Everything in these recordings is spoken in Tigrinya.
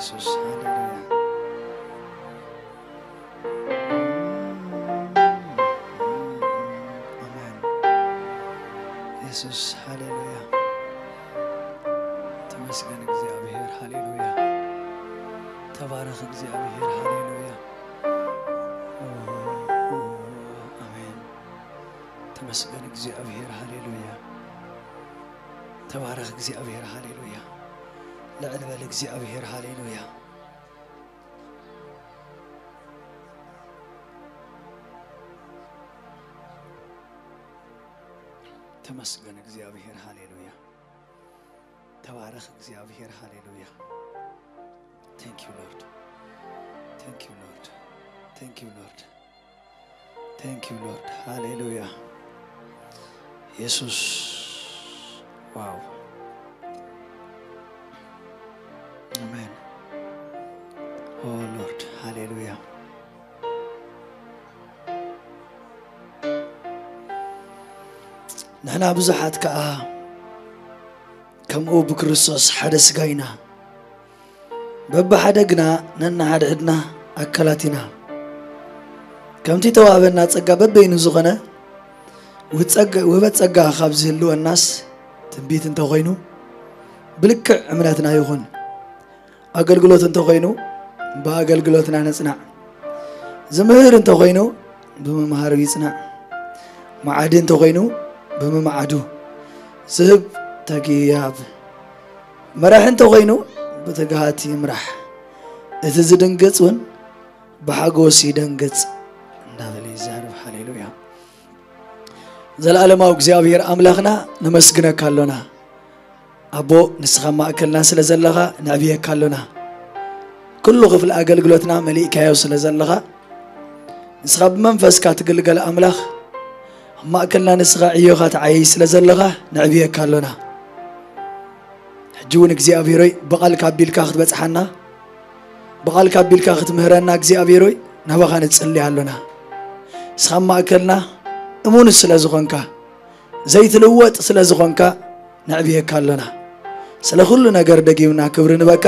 ኢየሱስ፣ ሃሌሉያ። ኣሜን። ኢየሱስ፣ ሃሌሉያ። ተመስገን እግዚኣብሔር፣ ሃሌሉያ። ተባረኽ እግዚኣብሔር፣ ሃሌሉያ። ኣሜን። ተመስገን እግዚኣብሔር፣ ሃሌሉያ። ተባረኽ እግዚኣብሔር፣ ሃሌሉያ። ልዕል በል እግዚኣብሔር፣ ሃሌሉያ። ተመስገን እግዚኣብሔር፣ ሃሌሉያ። ተባረኽ እግዚኣብሔር፣ ሃሌሉያ። Thank you, Lord. Thank you, Lord. Thank you, Lord. Thank you, Lord. ሃሌሉያ። ኢየሱስ። ዋው። ኣሜን። ኦ ሎርድ፣ ሃሌሉያ። ንሕና ብዙሓት ከኣ ከምኡ ብክርስቶስ ሓደ ስጋ ኢና። በብሓደ ግና ነንሓድሕድና ኣካላት ኢና። ከምቲ ተዋህበና ጸጋ በበይኑ ዝኾነ፣ ውህበት ጸጋ፣ ውህበት ጸጋ ካብ ዝህልወናስ፣ ትንቢት እንተኾይኑ፣ ብልክዕ እምነትና ይኹን። ኣገልግሎት እንተኾይኑ፣ ብኣገልግሎትና ንጽናዕ። ዝምህር እንተኾይኑ፣ ብምምሃሩ ይጽናዕ። መዓዲ እንተኾይኑ፣ ብምምዓዱ። ዝህብ ተግሂ ይሃብ። መራሒ እንተኾይኑ፣ ብትግሃት ይምራሕ። እቲ ዝድንግጽ እውን ብሓጎስ ይደንግጽ እንዳበለ ይዛረብ። ሃሌሉያ። ዘለኣለማዊ እግዚኣብሔር ኣምላኽና፣ ነመስግነካ ኣሎና። ኣቦ፣ ንስኻ ኣብ ማእከልና ስለ ዘለኻ፣ ነዕብየካ ኣሎና። ኩሉ ክፍሊ ኣገልግሎትና መሊእካዮ ስለ ዘለኻ፣ ንስኻ ብመንፈስካ ትግልገል ኣምላኽ፣ ኣብ ማእከልና ንስኻ ዕዮኻ ትዓይይ ስለ ዘለኻ፣ ነዕብየካ ኣሎና። ሕጂ እውን እግዚኣብሔር ሆይ፣ ብቓልካ ኣቢልካ ክትበጽሓና፣ ብቓልካ ኣቢልካ ክትምህረና እግዚኣብሔር ሆይ፣ ናባኻ ንጽሊ ኣሎና። ንስኻ ኣብ ማእከልና እሙን ስለ ዝኾንካ፣ ዘይትልወጥ ስለ ዝኾንካ፣ ነዕብየካ ኣሎና። ስለ ኩሉ ነገር ደጊምና ክብሪ ንበካ፣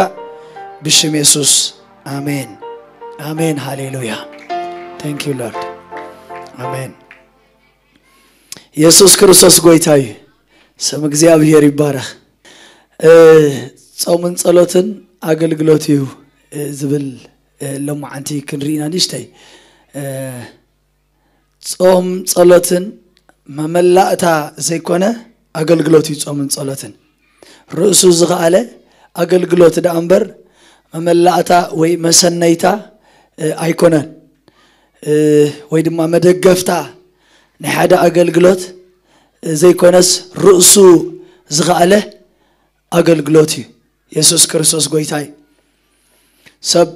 ብሽም የሱስ። ኣሜን። ኣሜን። ሃሌሉያ። Thank you, Lord. ኣሜን። የሱስ ክርስቶስ ጎይታ እዩ። ስም እግዚኣብሔር ይባረኽ። እ፣ ጾምን ጸሎትን ኣገልግሎት እዩ፣ እ፣ ዝብል፣ እ፣ ሎማዓንቲ ክንርኢ ኢና ንእሽተይ። እ፣ ጾም ጸሎትን መመላእታ ዘይኮነ ኣገልግሎት እዩ ጾምን ጸሎትን። ርእሱ ዝኸኣለ ኣገልግሎት ደኣ እምበር መመላእታ ወይ መሰነይታ፣ እ፣ ኣይኮነን። እ፣ ወይ ድማ መደገፍታ ናይ ሓደ ኣገልግሎት፣ እ፣ ዘይኮነስ ርእሱ ዝኸኣለ ኣገልግሎት እዩ። የሱስ ክርስቶስ ጎይታ እዩ። ሰብ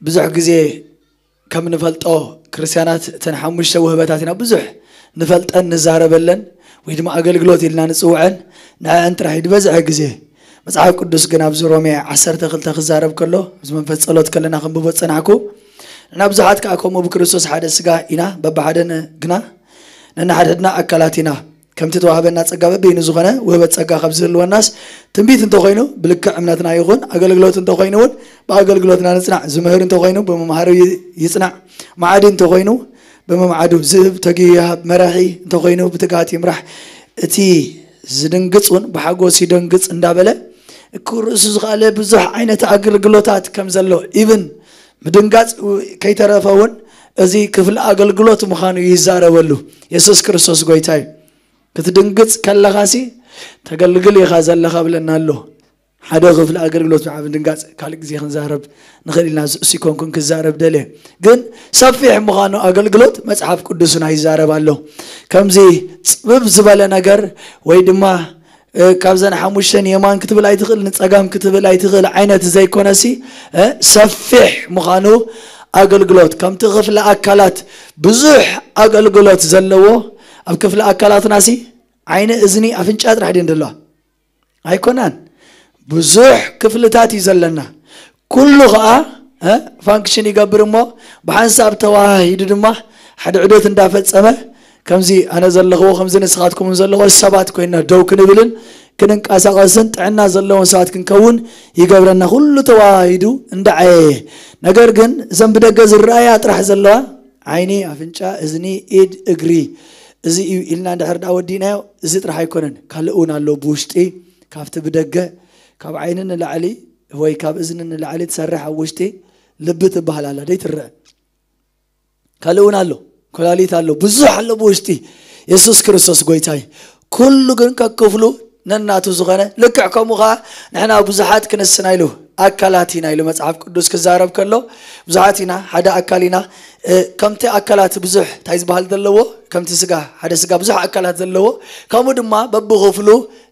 ብዙሕ ግዜ ከም ንፈልጦ ክርስትያናት እተን ሓሙሽተ ውህበታት ኢና ብዙሕ ንፈልጠን ንዛረበለን ወይ ድማ ኣገልግሎት ኢልና ንጽውዐን ንዕዐን ጥራሕ እዩ ዝበዝሐ ግዜ። መጽሓፍ ቅዱስ ግን ኣብዚ ሮሜ ዓሰርተ ክልተ ክዛረብ ከሎ፣ ኣብዚ መንፈስ ጸሎት ከለና ክንብቦ ዝጸናሕኩ፣ ንሕና ብዙሓት ከኣ ከምኡ ብክርስቶስ ሓደ ስጋ ኢና፣ በብሓደ ን-፣ ግና ነንሓድሕድና ኣካላት ኢና። ከምቲ ተዋህበና ጸጋ በበይኑ ዝኾነ ውህበት ጸጋ ካብ ዝህልወናስ፣ ትንቢት እንተኾይኑ ብልክዕ እምነትና ይኹን፣ ኣገልግሎት እንተኾይኑ እውን ብኣገልግሎትና ንጽናዕ፣ ዝምህር እንተኾይኑ ብምምሃሩ ይ-፣ ይጽናዕ፣ መዓዲ እንተኾይኑ ብምምዓዱ፣ ዝህብ ተግሂ ይሃብ፣ መራሒ እንተኾይኑ ብትግሃት ይምራሕ፣ እቲ ዝድንግጽ እውን ብሓጎስ ይደንግጽ እንዳበለ፣ እኩ ርእሱ ዝኸኣለ ብዙሕ ዓይነት ኣገልግሎታት ከም ዘሎ፣ ኢብን ምድንጋጽ ከይተረፈ እውን እዚ ክፍሊ ኣገልግሎት ምዃኑ ይዛረበሉ። የሱስ ክርስቶስ ጎይታ እዩ። ክትድንግጽ ከለኻሲ ተገልግል ኢኻ ዘለኻ ብለና ኣሎ። ሓደ ክፍሊ ኣገልግሎት ብዓቢ ምድንጋጽ ካልእ ግዜ ክንዛረብ ንኽእል ኢና። እዚ እሱ ኣይኮንኩን ክዛረብ ደልየ። ግን ሰፊሕ ምዃኑ ኣገልግሎት መጽሓፍ ቅዱስና ይዛረብ ኣሎ። ከምዚ ጽብብ ዝበለ ነገር ወይ ድማ እ፣ ካብዘን ሓሙሽተን የማን ክትብል ኣይትኽእል፣ ንጸጋም ክትብል ኣይትኽእል ዓይነት ዘይኮነሲ፣ እ፣ ሰፊሕ ምዃኑ ኣገልግሎት፣ ከምቲ ክፍሊ ኣካላት ብዙሕ ኣገልግሎት ዘለዎ፣ ኣብ ክፍሊ ኣካላትናሲ ዓይኒ፣ እዝኒ፣ ኣፍንጫ ጥራሕ ድየን ዘለዋ? ኣይኮናን። ብዙሕ ክፍልታት እዩ ዘለና። ኩሉ ኸኣ፣ እ፣ ፋንክሽን ይገብር እሞ፣ ብሓንሳብ ተዋሃሂዱ ድማ ሓደ ዑደት እንዳፈጸመ፣ ከምዚ ኣነ ዘለኽዎ፣ ከምዚ ንስኻትኩም ዘለኽዎ ሰባት ኮይንና ደው ክንብልን ክንንቀሳቐስን ጥዕና ዘለዎም ሰባት ክንከውን ይገብረና። ኩሉ ተዋሂዱ እንዳዓየ። ነገር ግን እዘን ብደገ ዝረኣያ ጥራሕ ዘለዋ ዓይኒ፣ ኣፍንጫ፣ እዝኒ፣ ኢድ፣ እግሪ፣ እዚ እዩ ኢልና እንድሕር ደኣ ወዲእናዮ፣ እዚ ጥራሕ ኣይኮነን። ካልእ እውን ኣሎ ብውሽጢ፣ ካብቲ ብደገ፣ ካብ ዓይኒ ንላዕሊ ወይ ካብ እዝኒ ንላዕሊ ትሰርሕ ኣብ ውሽጢ ልቢ ትበሃል ኣላ፣ ደይትረአ። ካልእ እውን ኣሎ፣ ኮላሊት ኣሎ፣ ብዙሕ ኣሎ ብውሽጢ። የሱስ ክርስቶስ ጎይታ እዩ። ኩሉ ግን ከክፍሉ ነናቱ ዝኾነ፣ ልክዕ ከምኡ ኸዓ ንሕና ብዙሓት ክንስና ኢሉ ኣካላት ኢና ኢሉ መጽሓፍ ቅዱስ ክዛረብ ከሎ፣ ብዙሓት ኢና፣ ሓደ ኣካል ኢና። እ፣ ከምቲ ኣካላት ብዙሕ እንታይ ዝበሃል ዘለዎ፣ ከምቲ ስጋ፣ ሓደ ስጋ ብዙሕ ኣካላት ዘለዎ፣ ከምኡ ድማ በብኽፍሉ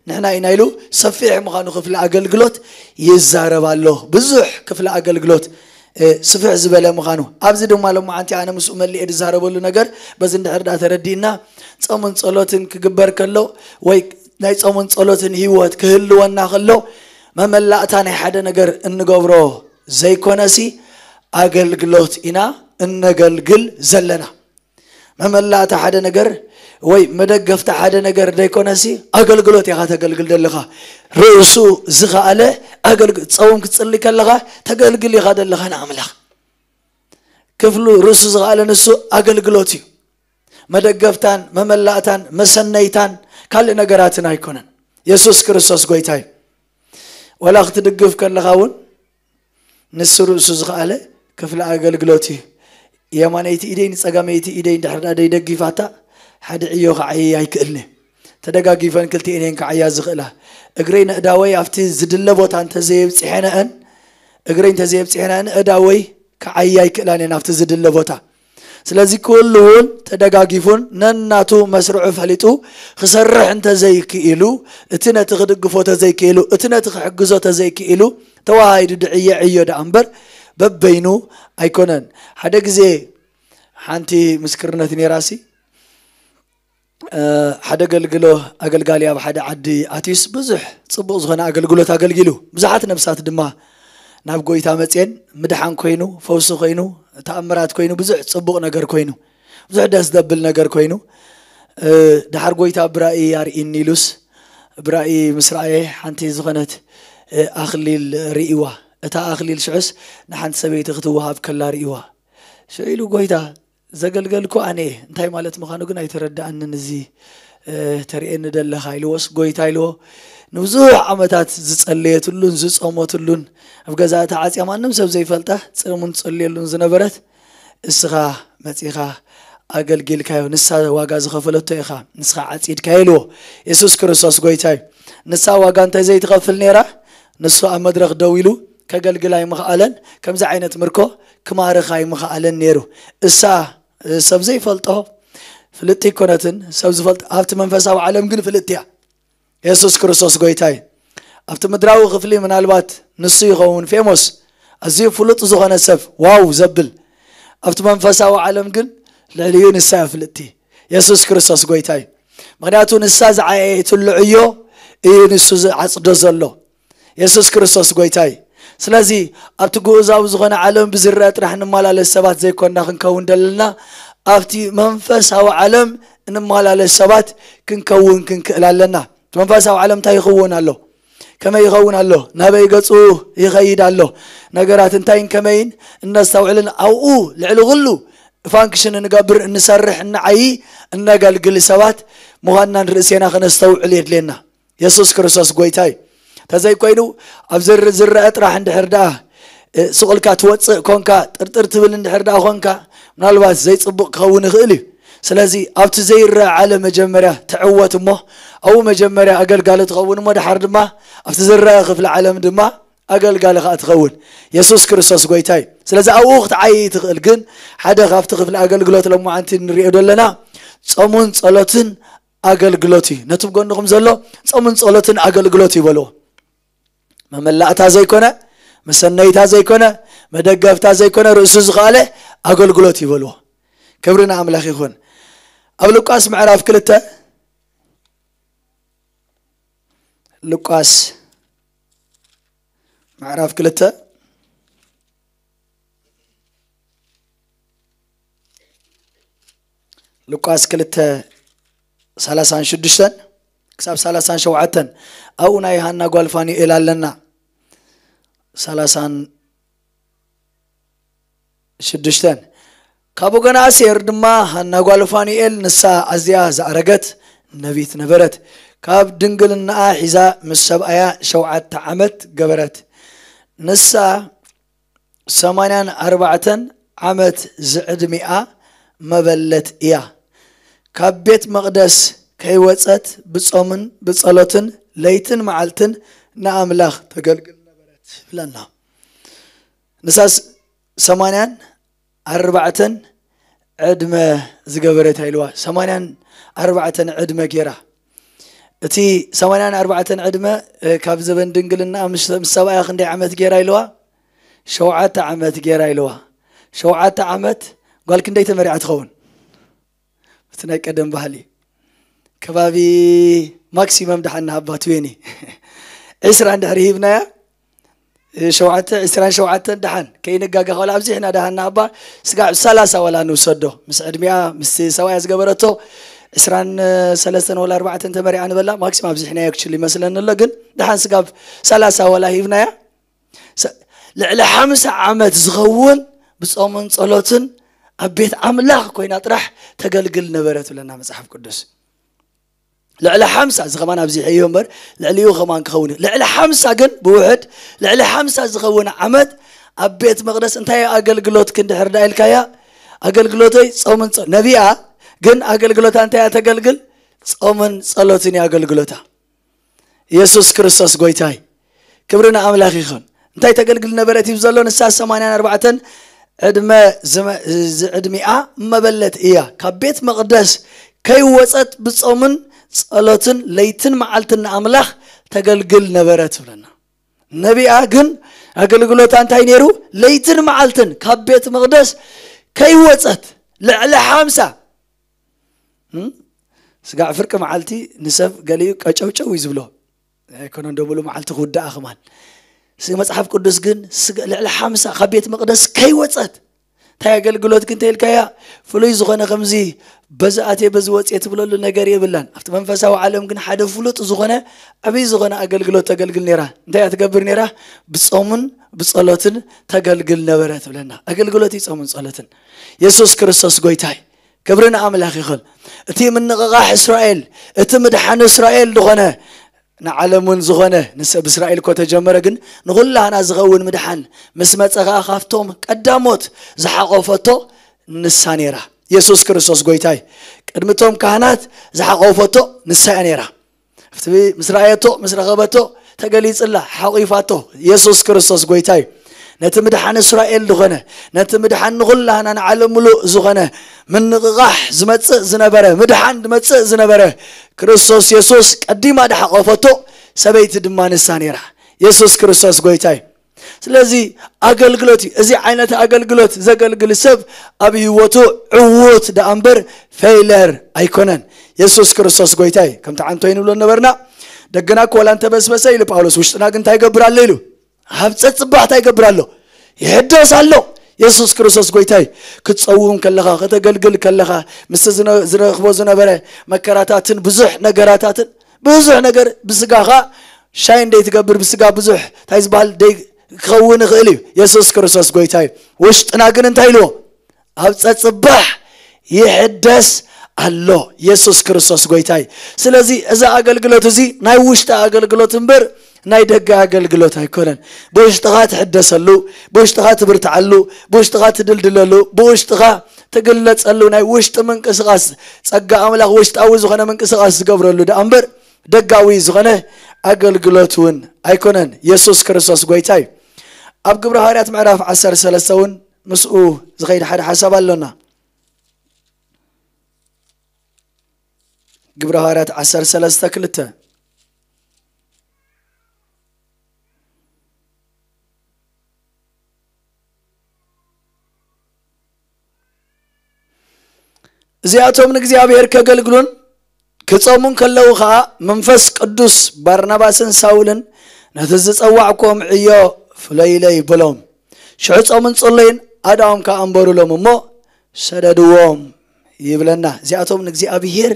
ንሕና ኢና ኢሉ ሰፊሕ ምዃኑ ክፍሊ ኣገልግሎት ይዛረብ ኣሎ። ብዙሕ ክፍሊ ኣገልግሎት፣ እ፣ ስፍሕ ዝበለ ምዃኑ። ኣብዚ ድማ ሎማዓንቲ ኣነ ምስኡ መሊኤ ዝዛረበሉ ነገር፣ በዚ እንድሕር ደኣ ተረዲእና፣ ጾምን ጸሎትን ክግበር ከሎ፣ ወይ ናይ ጾምን ጸሎትን ህይወት ክህልወና ከሎ፣ መመላእታ ናይ ሓደ ነገር እንገብሮ ዘይኮነሲ፣ ኣገልግሎት ኢና እነገልግል ዘለና። መመላእታ ሓደ ነገር ወይ መደገፍታ ሓደ ነገር ዘይኮነሲ፣ ኣገልግሎት ኢኻ ተገልግል ዘለኻ። ርእሱ ዝኸኣለ ኣገልግ-፣ ጸውም ክትጽሊ ከለኻ ተገልግል ኢኻ ዘለኻ ንኣምላኽ። ክፍሉ ርእሱ ዝኸኣለ ንሱ ኣገልግሎት እዩ። መደገፍታን መመላእታን መሰነይታን ካልእ ነገራትን ኣይኮነን። የሱስ ክርስቶስ ጎይታ እዩ። ወላ ክትድግፍ ከለኻ እውን ንሱ ርእሱ ዝኸኣለ ክፍሊ ኣገልግሎት እዩ። የማነይቲ ኢደይ ንጸጋመይቲ ኢደይ እንድሕር ደኣ ደይደጊፋታ፣ ሓደ ዕዮ ክዓይይ ኣይክእልን እዩ። ተደጋጊፈን ክልቲኤን እየን ክዓያ ዝኽእላ። እግረይ ንእዳወይ ኣብቲ ዝድለ ቦታ እንተዘየብጽሐንአን፣ እግረይ እንተዘየብጽሐንአን፣ እዳወይ ክዓያ ኣይክእላን እየን ኣብቲ ዝድለ ቦታ። ስለዚ ኩሉ እውን ተደጋጊፉን ነናቱ መስርዑ ፈሊጡ ክሰርሕ እንተዘይክኢሉ፣ እቲ ነቲ ክድግፎ ተዘይክኢሉ፣ እቲ ነቲ ክሕግዞ ተዘይክኢሉ፣ ተዋሃሂዱ ድዕየ ዕዮ ደኣ እምበር በበይኑ ኣይኮነን። ሓደ ግዜ ሓንቲ ምስክርነት ነይራሲ፣ እ፣ ሓደ ኣገልግሎ ኣገልጋሊ ኣብ ሓደ ዓዲ ኣትዩስ ብዙሕ ጽቡቕ ዝኾነ ኣገልግሎት ኣገልጊሉ። ብዙሓት ነፍሳት ድማ ናብ ጎይታ መጽየን፣ ምድሓን ኮይኑ፣ ፈውሲ ኮይኑ፣ ተኣምራት ኮይኑ፣ ብዙሕ ጽቡቕ ነገር ኮይኑ፣ ብዙሕ ደስ ዘብል ነገር ኮይኑ፣ እ፣ ደሓር ጎይታ ብራእይ ኣርኢኒ ኢሉስ፣ ብራእይ ምስ ረኣየ ሓንቲ ዝኾነት፣ እ፣ ኣኽሊል ርእይዋ። እታ ኣኽሊል ሽዑስ ንሓንቲ ሰበይቲ ክትወሃብ ከላ ርእይዋ። ሽዑ ኢሉ፣ "ጎይታ፣ ዘገልገልኩ ኣነ እየ፣ እንታይ ማለት ምዃኑ ግን ኣይተረድኣንን፣ እዚ፣ እ፣ ተርእየኒ ደለኻ?" ኢልዎስ፣ ጎይታ ኢልዎ፣ ንብዙሕ ዓመታት ዝጸለየትሉን ዝጾመትሉን፣ ኣብ ገዛኣ ተዓጽያ ማንም ሰብ ዘይፈልጣ፣ ጾምን ትጸልየሉን ዝነበረት፣ እስኻ መጺኻ ኣገልጊልካዮ፣ ንሳ ዋጋ ዝኸፈለቶ ኢኻ፣ ንስኻ ዓጺድካዮ ኢልዎ። የሱስ ክርስቶስ ጎይታ እዩ። ንሳ ዋጋ እንተ ዘይትኸፍል ነይራ፣ ንሱ ኣብ መድረኽ ደው ኢሉ ከገልግል ኣይምኽኣለን፣ ከምዚ ዓይነት ምርኮ ክማርኽ ኣይምኽኣለን ነይሩ። እሳ፣ እ፣ ሰብ ዘይፈልጦ ፍልጥቲ ኣይኮነትን፣ ሰብ ዝፈልጥ ኣብቲ መንፈሳዊ ዓለም ግን ፍልጥቲ እያ። የሱስ ክርስቶስ ጎይታ እዩ። ኣብቲ ምድራዊ ክፍሊ ምናልባት ንሱ ይኸውን ፌሞስ፣ ኣዝዩ ፍሉጥ ዝኾነ ሰብ፣ ዋው ዘብል። ኣብቲ መንፈሳዊ ዓለም ግን ልዕሊኡ ንሳ እያ ፍልጥቲ። የሱስ ክርስቶስ ጎይታ እዩ። ምኽንያቱ ንሳ ዝዓየየትሉ ዕዮ እዩ ንሱ ዝዓጽዶ ዘሎ። የሱስ ክርስቶስ ጎይታ እዩ። ስለዚ ኣብቲ ግኡዛዊ ዝኾነ ዓለም ብዝረአ ጥራሕ እንመላለስ ሰባት ዘይኮንና ክንከውን ደለና፣ ኣብቲ መንፈሳዊ ዓለም እንመላለስ ሰባት ክንከውን ክንክእል ኣለና። እቲ መንፈሳዊ ዓለም እንታይ ይኸውን ኣሎ? ከመይ ይኸውን ኣሎ? ናበይ ገጹ ይኸይድ ኣሎ? ነገራት እንታይን ከመይን እነስተውዕልን ኣብኡ ልዕሊ ኩሉ ፋንክሽን እንገብር፣ እንሰርሕ፣ እንዓዪ፣ እነገልግል ሰባት ምዃንና ንርእሴና ከነስተውዕል የድልየና። የሱስ ክርስቶስ ጎይታ እዩ። ተዘይኮይኑ ኣብ ዝር-፣ ዝረአ ጥራሕ እንድሕር ደኣ፣ እ፣ ስቕ ኢልካ ትወጽእ ኮንካ፣ ጥርጥር ትብል እንድሕር ደኣ ኮንካ፣ ምናልባት ዘይጽቡቕ ክኸውን ይኽእል እዩ። ስለዚ ኣብቲ ዘይረአ ዓለም መጀመርያ ትዕወት እሞ፣ ኣብኡ መጀመርያ ኣገልጋሊ ትኸውን እሞ፣ ደሓር ድማ ኣብቲ ዝረአ ክፍሊ ዓለም ድማ ኣገልጋሊ ኸኣ ትኸውን። የሱስ ክርስቶስ ጎይታ እዩ። ስለዚ ኣብኡ ክትዓይይ ትኽእል፣ ግን ሓደ ካብቲ ክፍሊ ኣገልግሎት ሎማዓንቲ ንሪኦ ዘለና ጾሙን ጸሎትን ኣገልግሎት እዩ። ነቲ ብጎንኹም ዘሎ ጾምን ጸሎትን ኣገልግሎት እዩ በልዎ። መመላእታ ዘይኮነ፣ መሰነይታ ዘይኮነ፣ መደገፍታ ዘይኮነ፣ ርእሱ ዝኸኣለ ኣገልግሎት እዩ በልዎ። ክብሪ ንኣምላኽ ይኹን። ኣብ ሉቃስ ምዕራፍ ክልተ፣ ሉቃስ ምዕራፍ ክልተ፣ ሉቃስ ክልተ ሰላሳን ሽዱሽተን ክሳብ ሰላሳን ሸውዓተን። ኣብኡ ናይ ሃና ጓል ፋኑኤል ኣለና። ሰላሳን ሽዱሽተን። ካብ ወገን ኣሴር ድማ ሃና ጓል ፋኑኤል፣ ንሳ ኣዝያ ዝኣረገት ነቢት ነበረት። ካብ ድንግልናኣ ሒዛ ምስ ሰብኣያ ሸውዓተ ዓመት ገበረት። ንሳ ሰማንያን ኣርባዕተን ዓመት ዝዕድሚኣ መበለት እያ። ካብ ቤት መቕደስ ከይወጸት ብጾምን ብጸሎትን ለይትን መዓልትን ንኣምላኽ ተገልግል ነበረት ይብለና። ንሳስ ሰማንያን ኣርባዕተን ዕድመ ዝገበረት ኢልዋ። ሰማንያን ኣርባዕተን ዕድመ ጌራ። እቲ ሰማንያን ኣርባዕተን ዕድመ፣ እ፣ ካብ ዘበን ድንግልና ምስ፣ ምስ ሰብኣያ ክንደይ ዓመት ጌራ ኢልዋ? ሸውዓተ ዓመት ጌራ ኢልዋ። ሸውዓተ ዓመት ጓል ክንደይ ተመሪዓ ትኸውን? እቲ ናይ ቀደም ባህሊ ከባቢ ማክሲመም ደሓን ንሃባ ትዌኒ ዕስራ እንድሕሪ ሂብናያ፣ እ፣ ሸውዓተ፣ ዕስራን ሸውዓተን ደሓን ከይንጋጋ፣ ከላ ኣብዚሕና ደሓን ንሃባ፣ ስጋዕ ሰላሳ ዋላ ንውሰዶ። ምስ ዕድሚኣ፣ ምስ ሰብኣያ ዝገበረቶ ዕስራን ሰለስተን ዋላ ኣርባዕተን ተመሪዓ ንበላ፣ ማክሲም ኣብዚሕናዮ ክችል ይመስለኒ ኣሎ። ግን ደሓን ስጋብ ሰላሳ ዋላ ሂብናያ፣ ሰ-፣ ልዕሊ ሓምሳ ዓመት ዝኸውን ብጾምን ጸሎትን ኣብ ቤት ኣምላኽ ኮይና ጥራሕ ተገልግል ነበረት ብለና መጽሓፍ ቅዱስ። ልዕሊ ሓምሳ፣ እዚ ከማን ኣብዚሐዮ እምበር፣ ልዕሊኡ ከማን ክኸውን እዩ። ልዕሊ ሓምሳ ግን ብውሕድ፣ ልዕሊ ሓምሳ ዝኸውን ዓመት ኣብ ቤት መቕደስ እንታይ ኣገልግሎት ክንድሕር ዳ ኢልካያ? ኣገልግሎተይ ጾምን ጸ-፣ ነቢኣ ግን ኣገልግሎታ እንታይ እያ ተገልግል? ጾምን ጸሎትን እዩ ኣገልግሎታ። የሱስ ክርስቶስ ጎይታይ። ክብሪ ንኣምላኽ ይኹን። እንታይ ተገልግል ነበረት እዩ ዘሎ? ንሳ ሰማንያን ኣርባዕተን ዕድመ ዝመ-፣ ዝዕድሚኣ መበለት እያ። ካብ ቤት መቕደስ ከይወጸት ብጾምን ጸሎትን ለይትን መዓልትን ንኣምላኽ ተገልግል ነበረት ትብለና። ነቢኣ ግን ኣገልግሎታ እንታይ ነይሩ? ለይትን መዓልትን ካብ ቤት መቕደስ ከይወጸት ልዕሊ ሓምሳ፣ እም? ስጋዕ ፍርቂ መዓልቲ ንሰብ ገሊኡ ቀጨውጨው እዩ ዝብሎ። ኣይኮነን ዶ ሙሉ መዓልቲ ክውዳኣ ከማን። እዚ መጽሓፍ ቅዱስ ግን ስጋ-፣ ልዕሊ ሓምሳ ካብ ቤት መቕደስ ከይወጸት። እንታይ ኣገልግሎት ግን ተይልካያ? ፍሉይ ዝኾነ ከምዚ በዚ ኣትየ በዚ ወጽየ ትብለሉ ነገር የብላን። ኣብቲ መንፈሳዊ ዓለም ግን ሓደ ፍሉጥ ዝኾነ ዓብዪ ዝኾነ ኣገልግሎት ተገልግል ነይራ። እንታይ እያ ትገብር ነይራ? ብጾምን ብጸሎትን ተገልግል ነበረ ትብለና። ኣገልግሎት እዩ ጾምን ጸሎትን። የሱስ ክርስቶስ ጎይታይ። ክብሪ ንኣምላኽ ይኹን። እቲ ምንቕቓሕ እስራኤል፣ እቲ ምድሓን እስራኤል ዝኾነ፣ ንዓለም እውን ዝኾነ፣ ንሰብ እስራኤል እኮ ተጀመረ፣ ግን ንኹላህና ዝኸውን ምድሓን ምስ መጸ ኸኣ ካብቶም ቀዳሞት ዝሓቖፈቶ ንሳ ነይራ። የሱስ ክርስቶስ ጎይታይ ቅድሚ እቶም ካህናት ዝሓቖፈቶ ንሳ እያ ነይራ። ኣብቲ ምስ ረኣየቶ፣ ምስ ረኸበቶ ተገሊጽላ፣ ሓቑፋቶ። የሱስ ክርስቶስ ጎይታ እዩ። ነቲ ምድሓን እስራኤል ዝኾነ፣ ነቲ ምድሓን ንኹላህና ንዓለም ምሉእ ዝኾነ ምንቕቓሕ ዝመጽእ ዝነበረ፣ ምድሓን ዝመጽእ ዝነበረ ክርስቶስ የሱስ ቀዲማ ድሓቖፈቶ ሰበይቲ ድማ ንሳ ነይራ። የሱስ ክርስቶስ ጎይታ እዩ። ስለዚ ኣገልግሎት እዩ። እዚ ዓይነት ኣገልግሎት ዘገልግል ሰብ ኣብ ህይወቱ ዕዉት ደኣ እምበር ፌይለር ኣይኮነን። የሱስ ክርስቶስ ጎይታ እዩ። ከምቲ ዓንቶ ንብሎ ነበርና፣ ደገና እኮ ዋላ እንተበስበሰ ኢሉ ጳውሎስ፣ ውሽጥና ግን እንታይ ይገብር ኣሎ ኢሉ፣ ኣብ ጸጽባሕ እንታይ ይገብር ኣሎ? ይሕደስ ኣሎ። የሱስ ክርስቶስ ጎይታ እዩ። ክትጸውም ከለኻ፣ ከተገልግል ከለኻ፣ ምስቲ ዝነ-፣ ዝረኽቦ ዝነበረ መከራታትን ብዙሕ ነገራታትን፣ ብዙሕ ነገር ብስጋኻ ሻይ እንደይ ትገብር፣ ብስጋ ብዙሕ እንታይ ዝበሃል ደይ ክኸውን ይኽእል እዩ። የሱስ ክርስቶስ ጎይታ እዩ። ውሽጥና ግን እንታይ ኢልዎ? ኣብ ጸጽባሕ ይሕደስ ኣሎ። የሱስ ክርስቶስ ጎይታ እዩ። ስለዚ እዚ ኣገልግሎት እዚ ናይ ውሽጢ ኣገልግሎት እምበር ናይ ደገ ኣገልግሎት ኣይኮነን። ብውሽጥኻ ትሕደሰሉ፣ ብውሽጥኻ ትብርትዓሉ፣ ብውሽጥኻ ትድልድለሉ፣ ብውሽጥኻ ትግለጸሉ ናይ ውሽጢ ምንቅስቓስ፣ ጸጋ ኣምላኽ ውሽጣዊ ዝኾነ ምንቅስቓስ ዝገብረሉ ደኣ እምበር ደጋዊ ዝኾነ ኣገልግሎት እውን ኣይኮነን። የሱስ ክርስቶስ ጎይታ እዩ። ኣብ ግብረ ሃዋርያት ምዕራፍ ዓሰርተ ሰለስተ እውን ምስኡ ዝኸይድ ሓደ ሓሳብ ኣሎና። ግብረ ሃዋርያት ዓሰርተ ሰለስተ ክልተ። እዚኣቶም ንእግዚኣብሔር ከገልግሉን ክጾሙን ከለዉ ኸኣ፣ መንፈስ ቅዱስ ባርናባስን ሳውልን ነቲ ዝጸዋዕክዎም ዕዮ ፍለዩለይ በሎም። ሽዑ ጾምን ጽለዩን ኣድኣኦም ከኣ ኣንበሩሎም እሞ ሰደድዎም ይብለና። እዚኣቶም ንእግዚኣብሔር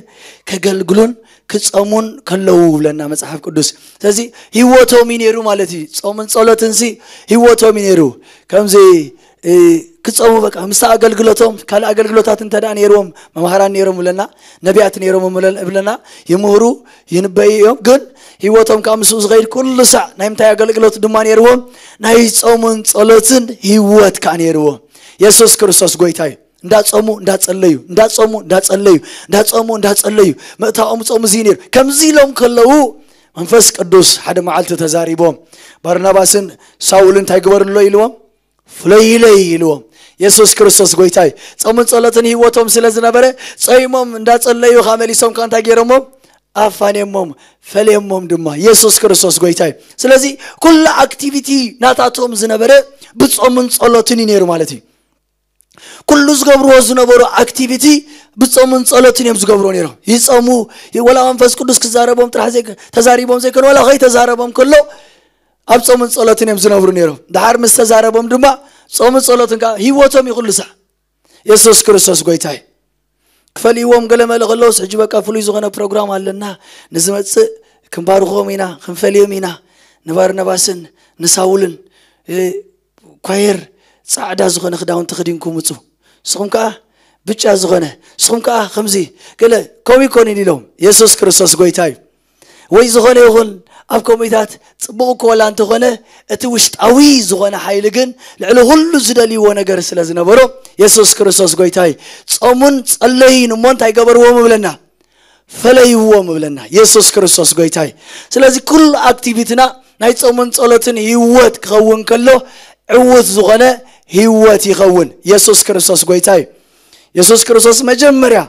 ከገልግሉን ክጸሙን ከለዉ ይብለና መጽሓፍ ቅዱስ። ስለዚ ህይወቶም እዩ ነይሩ ማለት እዩ። ጾምን ጸሎትን ሲ ህይወቶም እዩ ነይሩ። ከምዚ እ፣ ክጸሙ በቃ ምስታ ኣገልግሎቶም ካልእ ኣገልግሎታት እንተ ደኣ ነይርዎም፣ መምሃራን ነይሮም ይብለና፣ ነቢያት ነይሮም ይብለና፣ ይምህሩ ይንበዩ እዮም። ግን ህይወቶም ከዓ ምስኡ ዝኸይድ ኩሉ ሳዕ ናይ ምንታይ ኣገልግሎት ድማ ነይርዎም? ናይ ጾምን ጸሎትን ህይወት ከዓ ነይርዎም። የሱስ ክርስቶስ ጎይታ እዩ። እንዳጸሙ እንዳጸለዩ እንዳጸሙ እንዳጸለዩ እንዳጸሙ እንዳጸለዩ ምእታኦም ጾም እዚ ነይሩ። ከምዚ ኢሎም ከለዉ መንፈስ ቅዱስ ሓደ መዓልቲ ተዛሪቦም፣ ባርናባስን ሳውልን እንታይ ግበርሎ ኢልዎም? ፍለይለይ ኢልዎም። የሱስ ክርስቶስ ጎይታይ ጾምን ጸሎትን ህይወቶም ስለ ዝነበረ ጾይሞም እንዳጸለዩ ካ መሊሶም ካ እንታይ ገይሮሞም? ኣፋኔሞም፣ ፈሌሞም ድማ። የሱስ ክርስቶስ ጎይታይ። ስለዚ ኩሉ ኣክቲቪቲ ናታቶም ዝነበረ ብጾምን ጸሎትን እዩ ነይሩ ማለት እዩ። ኩሉ ዝገብርዎ ዝነበሩ ኣክቲቪቲ ብጾምን ጸሎትን እዮም ዝገብርዎ ነይሮም። ይጸሙ፣ ወላ መንፈስ ቅዱስ ክዛረቦም ጥራሕ ዘይ-፣ ተዛሪቦም ዘይኮነ፣ ወላ ከይተዛረቦም ከሎ ኣብ ጾምን ጸሎትን እዮም ዝነብሩ ነይሮም። ድሓር ምስ ተዛረቦም ድማ ጾምን ጸሎትን ከዓ ህይወቶም እዩ ኩሉ ሳዕ። የሱስ ክርስቶስ ጎይታይ። ክፈልይዎም ገለ መለ ከለውስ ሕጂ በቃ ፍሉይ ዝኾነ ፕሮግራም ኣለና፣ ንዝመጽእ ክንባርኾም ኢና፣ ክንፈልዮም ኢና፣ ንባርናባስን ንሳውልን፣ እ፣ ኳየር ጻዕዳ ዝኾነ ክዳውንቲ ክዲንኩም ምጹ፣ ንስኹም ከኣ ብጫ ዝኾነ፣ ንስኹም ከኣ ከምዚ ገለ ከምኡ ይኮኑን ኢሎም። የሱስ ክርስቶስ ጎይታ እዩ። ወይ ዝኾነ ይኹን ኣብ ከምኡታት ጽቡቕ እኮ ወላ እንተኾነ፣ እቲ ውሽጣዊ ዝኾነ ሓይሊ ግን ልዕሊ ኩሉ ዝደልይዎ ነገር ስለ ዝነበሮ፣ የሱስ ክርስቶስ ጎይታይ ጾሙን ጸለዩን እሞ እንታይ ገበርዎም እብለና? ፈለይዎም እብለና። የሱስ ክርስቶስ ጎይታይ። ስለዚ ኩሉ ኣክቲቪቲና ናይ ጾምን ጸሎትን ህይወት ክኸውን ከሎ ዕዉት ዝኾነ ህይወት ይኸውን። የሱስ ክርስቶስ ጎይታይ። የሱስ ክርስቶስ መጀመርያ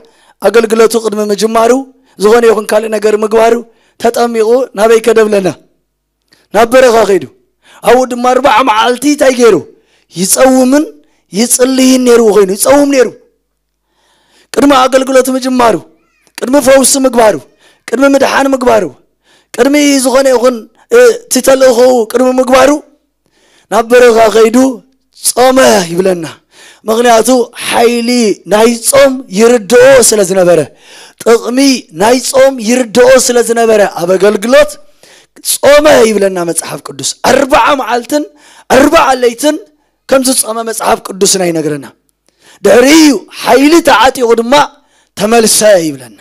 ኣገልግሎቱ ቅድሚ ምጅማሩ፣ ዝኾነ ይኹን ካልእ ነገር ምግባሩ፣ ተጠሚቑ ናበይ ከደ ብለና? ናብ በረኻ ከይዱ። ኣብኡ ድማ ኣርባዓ መዓልቲ እንታይ ገይሩ? ይጸውምን ይጽልይን ነይሩ ኮይኑ፣ ይጸውም ነይሩ። ቅድሚ ኣገልግሎት ምጅማሩ፣ ቅድሚ ፈውሲ ምግባሩ፣ ቅድሚ ምድሓን ምግባሩ፣ ቅድሚ ዝኾነ ይኹን፣ እ፣ እቲ ተልእኾኡ ቅድሚ ምግባሩ፣ ናብ በረኻ ከይዱ ጾመ ይብለና። ምኽንያቱ ሓይሊ ናይ ጾም ይርድኦ ስለ ዝነበረ፣ ጥቕሚ ናይ ጾም ይርድኦ ስለ ዝነበረ፣ ኣብ ኣገልግሎት ጾመ ይብለና መጽሓፍ ቅዱስ። ኣርባዓ መዓልትን ኣርባዓ ለይትን ከም ዝጾመ መጽሓፍ ቅዱስና ይነግረና። ድሕሪኡ ሓይሊ ተዓጢቑ ድማ ተመልሰ ይብለና።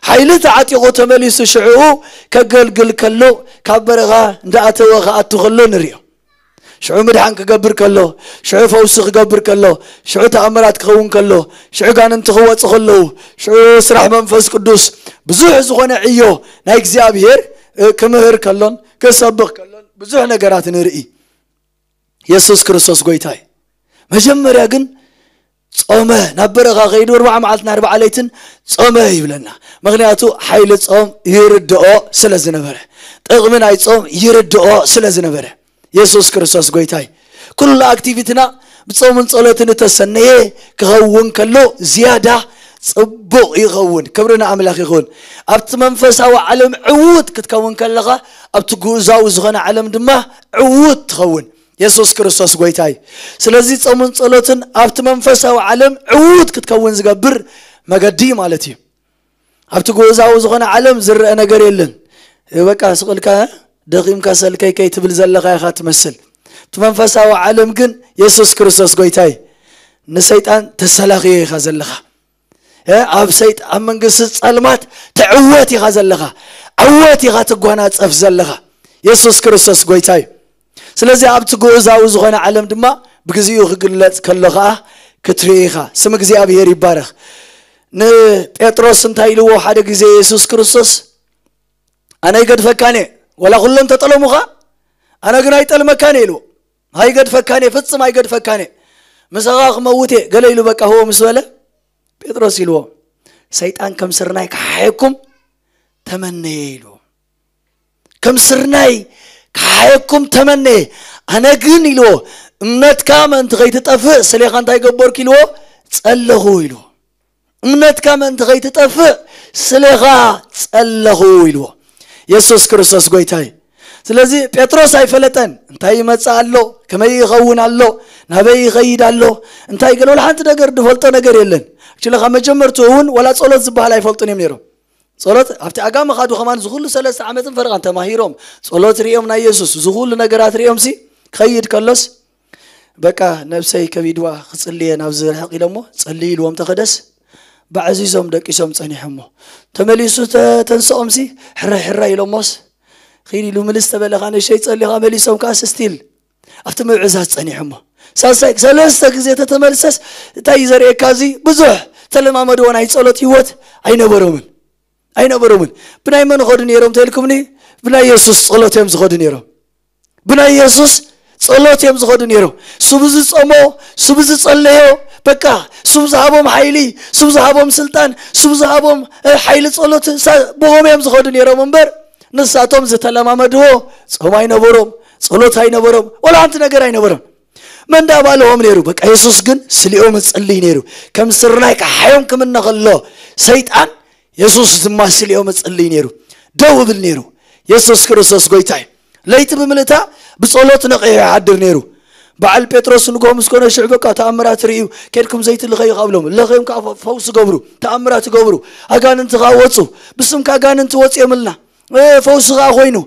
ሓይሊ ተዓጢቑ ተመሊሱ ሽዕኡ ከገልግል ከሎ፣ ካብ በረኻ እንዳኣተወ ክኣቱ ከሎ ንሪኦ። ሽዑ ምድሓን ክገብር ከሎ፣ ሽዑ ፈውሲ ክገብር ከሎ፣ ሽዑ ተኣምራት ክኸውን ከሎ፣ ሽዑ ጋንንቲ ክወጹ ከለዉ፣ ሽዑ ስራሕ መንፈስ ቅዱስ፣ ብዙሕ ዝኾነ ዕዮ ናይ እግዚኣብሔር፣ እ፣ ክምህር ከሎን ክሰብኽ ከሎን ብዙሕ ነገራት ንርኢ። የሱስ ክርስቶስ ጎይታ እዩ። መጀመርያ ግን ጾመ፣ ናብ በረኻ ከይዱ ኣርባዓ መዓልትን ኣርባዓ ለይትን ጾመ ይብለና። ምኽንያቱ ሓይሊ ጾም ይርድኦ ስለ ዝነበረ፣ ጥቕሚ ናይ ጾም ይርድኦ ስለ ዝነበረ። የሱስ ክርስቶስ ጎይታ እዩ። ኩሉ ኣክቲቪቲና ብጾምን ጸሎትን እተሰነየ ክኸውን ከሎ ዝያዳ ጽቡቕ ይኸውን። ክብሪ ንኣምላኽ ይኹን። ኣብቲ መንፈሳዊ ዓለም ዕዉት ክትከውን ከለኻ፣ ኣብቲ ግኡዛዊ ዝኾነ ዓለም ድማ ዕዉት ትኸውን። የሱስ ክርስቶስ ጎይታ እዩ። ስለዚ ጾምን ጸሎትን ኣብቲ መንፈሳዊ ዓለም ዕዉት ክትከውን ዝገብር መገዲ ማለት እዩ። ኣብቲ ግኡዛዊ ዝኾነ ዓለም ዝረአ ነገር የለን። በቃ ስቕ ኢልካ ደኺምካ ሰልከይ ከይትብል ዘለኻ ኢኻ ትመስል። እቲ መንፈሳዊ ዓለም ግን የሱስ ክርስቶስ ጎይታ እዩ። ንሰይጣን ተሰላኽዮ ኢኻ ዘለኻ። እ፣ ኣብ ሰይጣ-፣ ኣብ መንግስቲ ጸልማት ትዕወት ኢኻ ዘለኻ። ዕወት ኢኻ ትጓናጸፍ ዘለኻ። የሱስ ክርስቶስ ጎይታ እዩ። ስለዚ ኣብቲ ግኡዛዊ ዝኾነ ዓለም ድማ ብግዚኡ ክግለጽ ከሎ ኸኣ ክትርኢ ኢኻ። ስም እግዚኣብሔር ይባረኽ። ንጴጥሮስ እንታይ ኢልዎ ሓደ ግዜ የሱስ ክርስቶስ? "ኣነ ኣይገድፈካን እየ፣ ወላ ኩሎም ተጠለሙኻ፣ ኣነ ግን ኣይጠልመካን እየ" ኢልዎ። "ኣይገድፈካን እየ፣ ፍጽም ኣይገድፈካን እየ፣ ምሳኻ ክመውት እየ" ገለ ኢሉ በቃ ህዎ ምስ በለ፣ ጴጥሮስ ኢልዎ፣ "ሰይጣን ከም ስርናይ ክሓየኩም ተመነየ" ኢልዎ። "ከም ስርናይ ክሓየኩም ተመነየ፣ ኣነ ግን" ኢልዎ፣ "እምነትካ ምእንቲ ከይትጠፍእ ስሌኻ እንታይ ገበርኩ?" ኢልዎ፣ "ጸለኹ" ኢልዎ። "እምነትካ ምእንቲ ከይትጠፍእ ስሌኻ ጸለኹ" ኢልዎ። የሱስ ክርስቶስ ጎይታይ። ስለዚ ጴጥሮስ ኣይፈለጠን። እንታይ ይመጽእ ኣሎ፣ ከመይ ይኸውን ኣሎ፣ ናበይ ይኸይድ ኣሎ፣ እንታይ ገለ፣ ወላ ሓንቲ ነገር ዝፈልጦ ነገር የለን። ኣክቹሊ ካብ መጀመርትኡ እውን ወላ ጸሎት ዝበሃል ኣይፈልጡን እዮም ነይሮም። ጸሎት ኣብቲ ኣጋመ ካዱ ከማን ዝኹሉ ሰለስተ ዓመትን ፈረቓን ተማሂሮም፣ ጸሎት ሪኦም ናይ የሱስ ዝኹሉ ነገራት ሪኦም ሲ ክኸይድ ከሎስ፣ በቃ ነብሰይ ከቢድዋ ክጽልየ ናብ ዝርሕቕ ኢሎሞ ጸልዩ ኢልዎም ተኸደስ፣ ባዕዚዞም ደቂሶም ጸኒሖሞ። ተመሊሱ ተንስኦም ሲ ሕራይ ሕራይ ኢሎሞስ ኺድ ኢሉ ምልስ ተበለኻ ንሸይ ጸሊኻ መሊሶም ከኣ ስቲል ኣብቲ ምብዕዛት ጸኒሖሞ። ሳልሳይ ሰለስተ ግዜ ተተመልሰስ እንታይ እዩ ዘርእየካ? እዚ ብዙሕ ተለማመድዎ ናይ ጸሎት ህይወት ኣይነበሮምን። ኣይነበሮምን። ብናይ መን ኸዱ ነይሮም ተልኩምኒ? ብናይ የሱስ ጸሎት እዮም ዝኸዱ ነይሮም። ብናይ የሱስ ጸሎት እዮም ዝኸዱ ነይሮም። ሱብ ዝጸሞ፣ ሱብ ዝጸለዮ፣ በቃ ሱብ ዝሃቦም ሓይሊ፣ ሱብ ዝሃቦም ስልጣን፣ ሱብ ዝሃቦም ሓይሊ ጸሎት ብኦም እዮም ዝኸዱ ነይሮም እምበር ንሳቶም ዝተለማመድዎ ጾም ኣይነበሮም፣ ጸሎት ኣይነበሮም፣ ወላ ሓንቲ ነገር ኣይነበሮም። መን ዳ ባልዎም ነይሩ? በቃ የሱስ ግን ስሊኦም ይጽልይ ነይሩ። ከም ስርናይ ከሓዮም ክምነ ከሎ ሰይጣን፣ የሱስ ድማ ስሊኦም ይጽልይ ነይሩ። ደው እብል ነይሩ። የሱስ ክርስቶስ ጎይታ እዩ። ለይቲ ብምልእታ ብጸሎት ነቒሑ ይሓድር ነይሩ። በዓል ጴጥሮስ ንግሆ ምስ ኮነ ሽዑ በቃ ተኣምራት ርእዩ፣ "ኬድኩም ዘይቲ ልኸዩ" ካብ ሎም ለኸዮም ከዓ ፈውሲ ገብሩ፣ ተኣምራት ገብሩ፣ ኣጋንንቲ ከዓ ወጹ። "ብስምካ ኣጋንንቲ ወጺኦምልና፣ ፈውሲ ከዓ ኮይኑ፣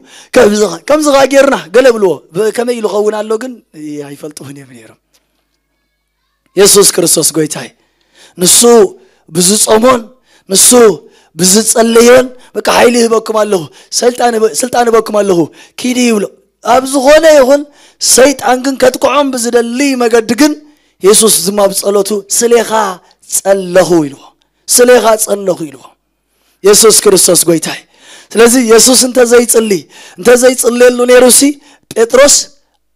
ከምዚ ከዓ ጌርና" ገለ ብልዎ። ከመይ ኢሉ ኸውን ኣሎ ግን ኣይፈልጥኹን እዮም ነይሮም። የሱስ ክርስቶስ ጎይታይ ንሱ ብዝጾሞን ንሱ ብዝጸለዮን በቃ ሓይሊ ይህበኩም ኣለኹ፣ ስልጣን ይበ- ስልጣን ይህበኩም ኣለኹ፣ ኪዲ ይብሎ። ኣብ ዝኾነ ይኹን ሰይጣን ግን ከጥቅዖም ብዝደሊ መገዲ ግን የሱስ ድማ ብጸሎቱ ስሌኻ ጸለኹ ኢልዎ። ስሌኻ ጸለኹ ኢልዎ። የሱስ ክርስቶስ ጎይታይ። ስለዚ የሱስ እንተዘይጽሊ እንተዘይጽልየሉ ነይሩ ሲ ጴጥሮስ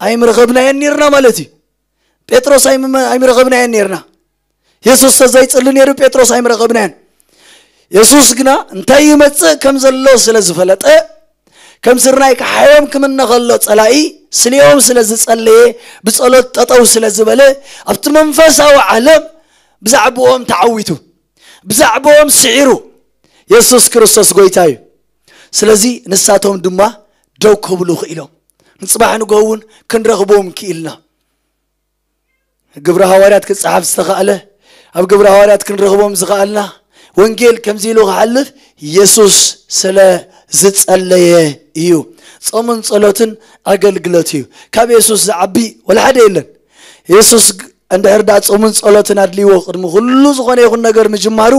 ኣይምረኸብናየን ነይርና ማለት እዩ። ጴጥሮስ ኣይምመ- ኣይምረኸብናየን ነይርና። የሱስ ተዘይጽሊ ነይሩ ጴጥሮስ ኣይምረኸብናየን። የሱስ ግና እንታይ ይመጽእ ከም ዘሎ ስለ ዝፈለጠ ከም ስርናይ ክሓዮም ክምነ ከሎ ጸላኢ ስሊኦም ስለ ዝጸለየ ብጸሎት ጠጠው ስለ ዝበለ ኣብቲ መንፈሳዊ ዓለም ብዛዕባኦም ተዓዊቱ ብዛዕባኦም ስዒሩ። የሱስ ክርስቶስ ጎይታ እዩ። ስለዚ ንሳቶም ድማ ደው ክብሉ ክኢሎም ንጽባሕ ንግሆ እውን ክንረኽቦም ክኢልና። ግብረ ሃዋርያት ክጸሓፍ ዝተኻእለ ኣብ ግብረ ሃዋርያት ክንረኽቦም ዝኸኣልና ወንጌል ከምዚ ኢሉ ክሓልፍ የሱስ ስለ ዝጸለየ እዩ። ጾምን ጸሎትን ኣገልግሎት እዩ። ካብ የሱስ ዝዓቢ ወላ ሓደ የለን። የሱስ እንድሕር ዳ ጾምን ጸሎትን ኣድልይዎ ቅድሚ ኩሉ ዝኾነ ይኹን ነገር ምጅማሩ